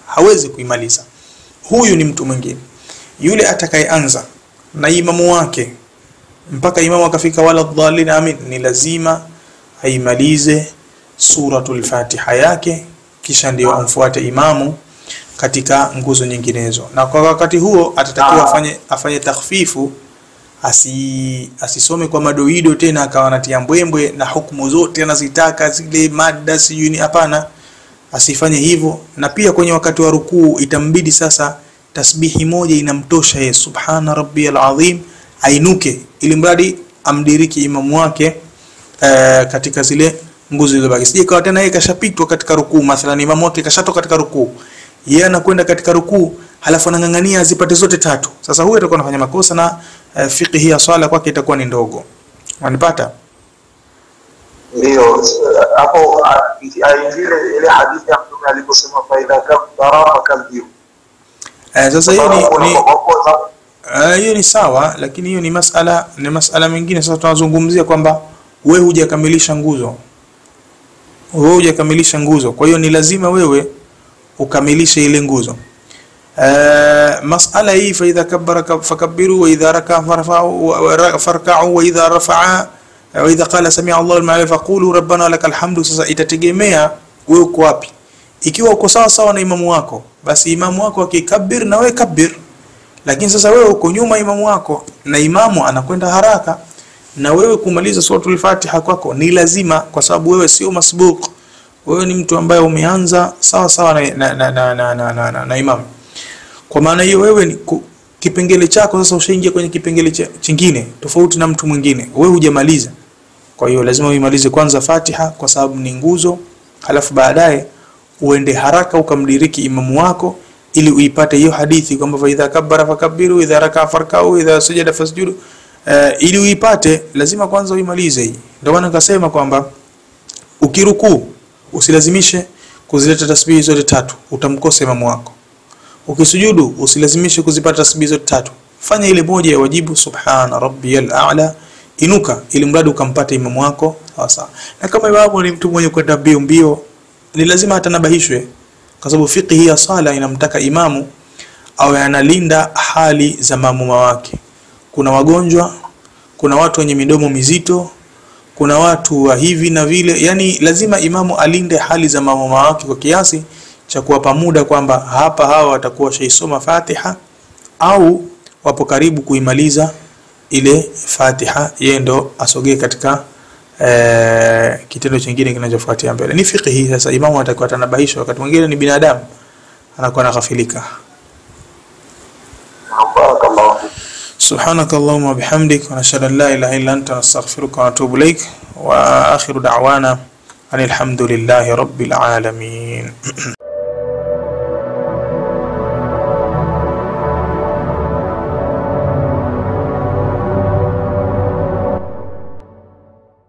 hawezi kuimaliza. Huyu ni mtu mwingine. Yule atakayeanza na imamu wake mpaka imamu akafika wala dhalin amin, ni lazima aimalize suratul Fatiha yake, kisha ndio amfuate imamu katika nguzo nyinginezo. Na kwa wakati huo atatakiwa afanye takhfifu, asisome kwa madoido tena akawa anatia mbwembwe na hukumu zote anazitaka zile mada sijui ni, hapana, asifanye hivyo. Na pia kwenye wakati wa rukuu itambidi sasa tasbihi moja inamtosha yeye, subhana rabbiyal azim, ainuke ili mradi amdiriki imamu wake katika zile nguzo zilizobaki. Sije kawa tena yeye kashapitwa katika rukuu, mathalan imamu wake kashatoka katika rukuu, yeye anakwenda katika rukuu halafu anang'ang'ania azipate zote tatu. Sasa huyu atakuwa anafanya makosa na fiqhi ya swala kwake itakuwa ni ndogo. Unanipata? Ndio, hapo ile hadithi ya Mtume aliposema fa idha kabbara fakabbiru. Sasa hiyo ni hiyo ni sawa, lakini hiyo ni masala mengine. Sasa tunazungumzia kwamba wewe hujakamilisha nguzo. Wewe hujakamilisha nguzo. Kwa hiyo ni lazima wewe ukamilishe ile nguzo. Masala hii fa idha kabbara fakabbiru wa idha raka'a farka'u wa idha rafa'a wa idha qala sami'a Allahu liman hamidah faqulu rabbana lakal hamdu. Sasa itategemea wewe uko wapi. Ikiwa uko sawa sawa na imamu wako, basi imamu wako akikabir na wewe kabir. Lakini sasa wewe uko nyuma imamu wako na imamu anakwenda haraka, na wewe kumaliza suratul Fatiha kwako ni lazima, kwa sababu wewe sio masbuq. Wewe ni mtu ambaye umeanza sawa sawa na imamu. Kwa maana hiyo wewe ni kipengele chako sasa ushaingia kwenye kipengele chingine tofauti na mtu mwingine. Wewe hujamaliza. Kwa hiyo lazima uimalize kwanza Fatiha kwa sababu ni nguzo, halafu baadaye uende haraka ukamdiriki imamu wako ili uipate hiyo hadithi kwamba fa idha kabbara fakabbiru, idha raka'a farka'u, idha sujada fasjudu. Ili uipate lazima kwanza uimalize hii. Ndio maana nikasema kwamba ukirukuu usilazimishe kuzileta tasbihi zote tatu, utamkosa imamu wako. Ukisujudu usilazimishe kuzipata tasbihi zote tatu, fanya ile moja ya wajibu, subhana rabbiyal a'la, inuka ili mradi ukampata imamu wako sawa sawa. Na kama imamu ni mtu mwenye kwenda mbio mbio, ni lazima atanabahishwe, kwa sababu fiqhi ya sala inamtaka imamu awe analinda hali za maamuma wake. Kuna wagonjwa, kuna watu wenye midomo mizito, kuna watu wa hivi na vile, yani lazima imamu alinde hali za maamuma wake kwa kiasi cha kuwapa muda kwamba hapa hawa watakuwa shaisoma Fatiha au wapo karibu kuimaliza ile Fatiha, yeye ndo asogee katika kitendo kingine kinachofuatia mbele. Ni fiqhi. Sasa imamu atakuwa atanabahisha, wakati mwingine ni binadamu anakuwa anaghafilika. Barakallahu. Subhanakallahumma bihamdik wa nashhadu an la ilaha illa anta nastaghfiruka wa natubu ilaik wa akhiru da'wana alhamdulillahi rabbil alamin.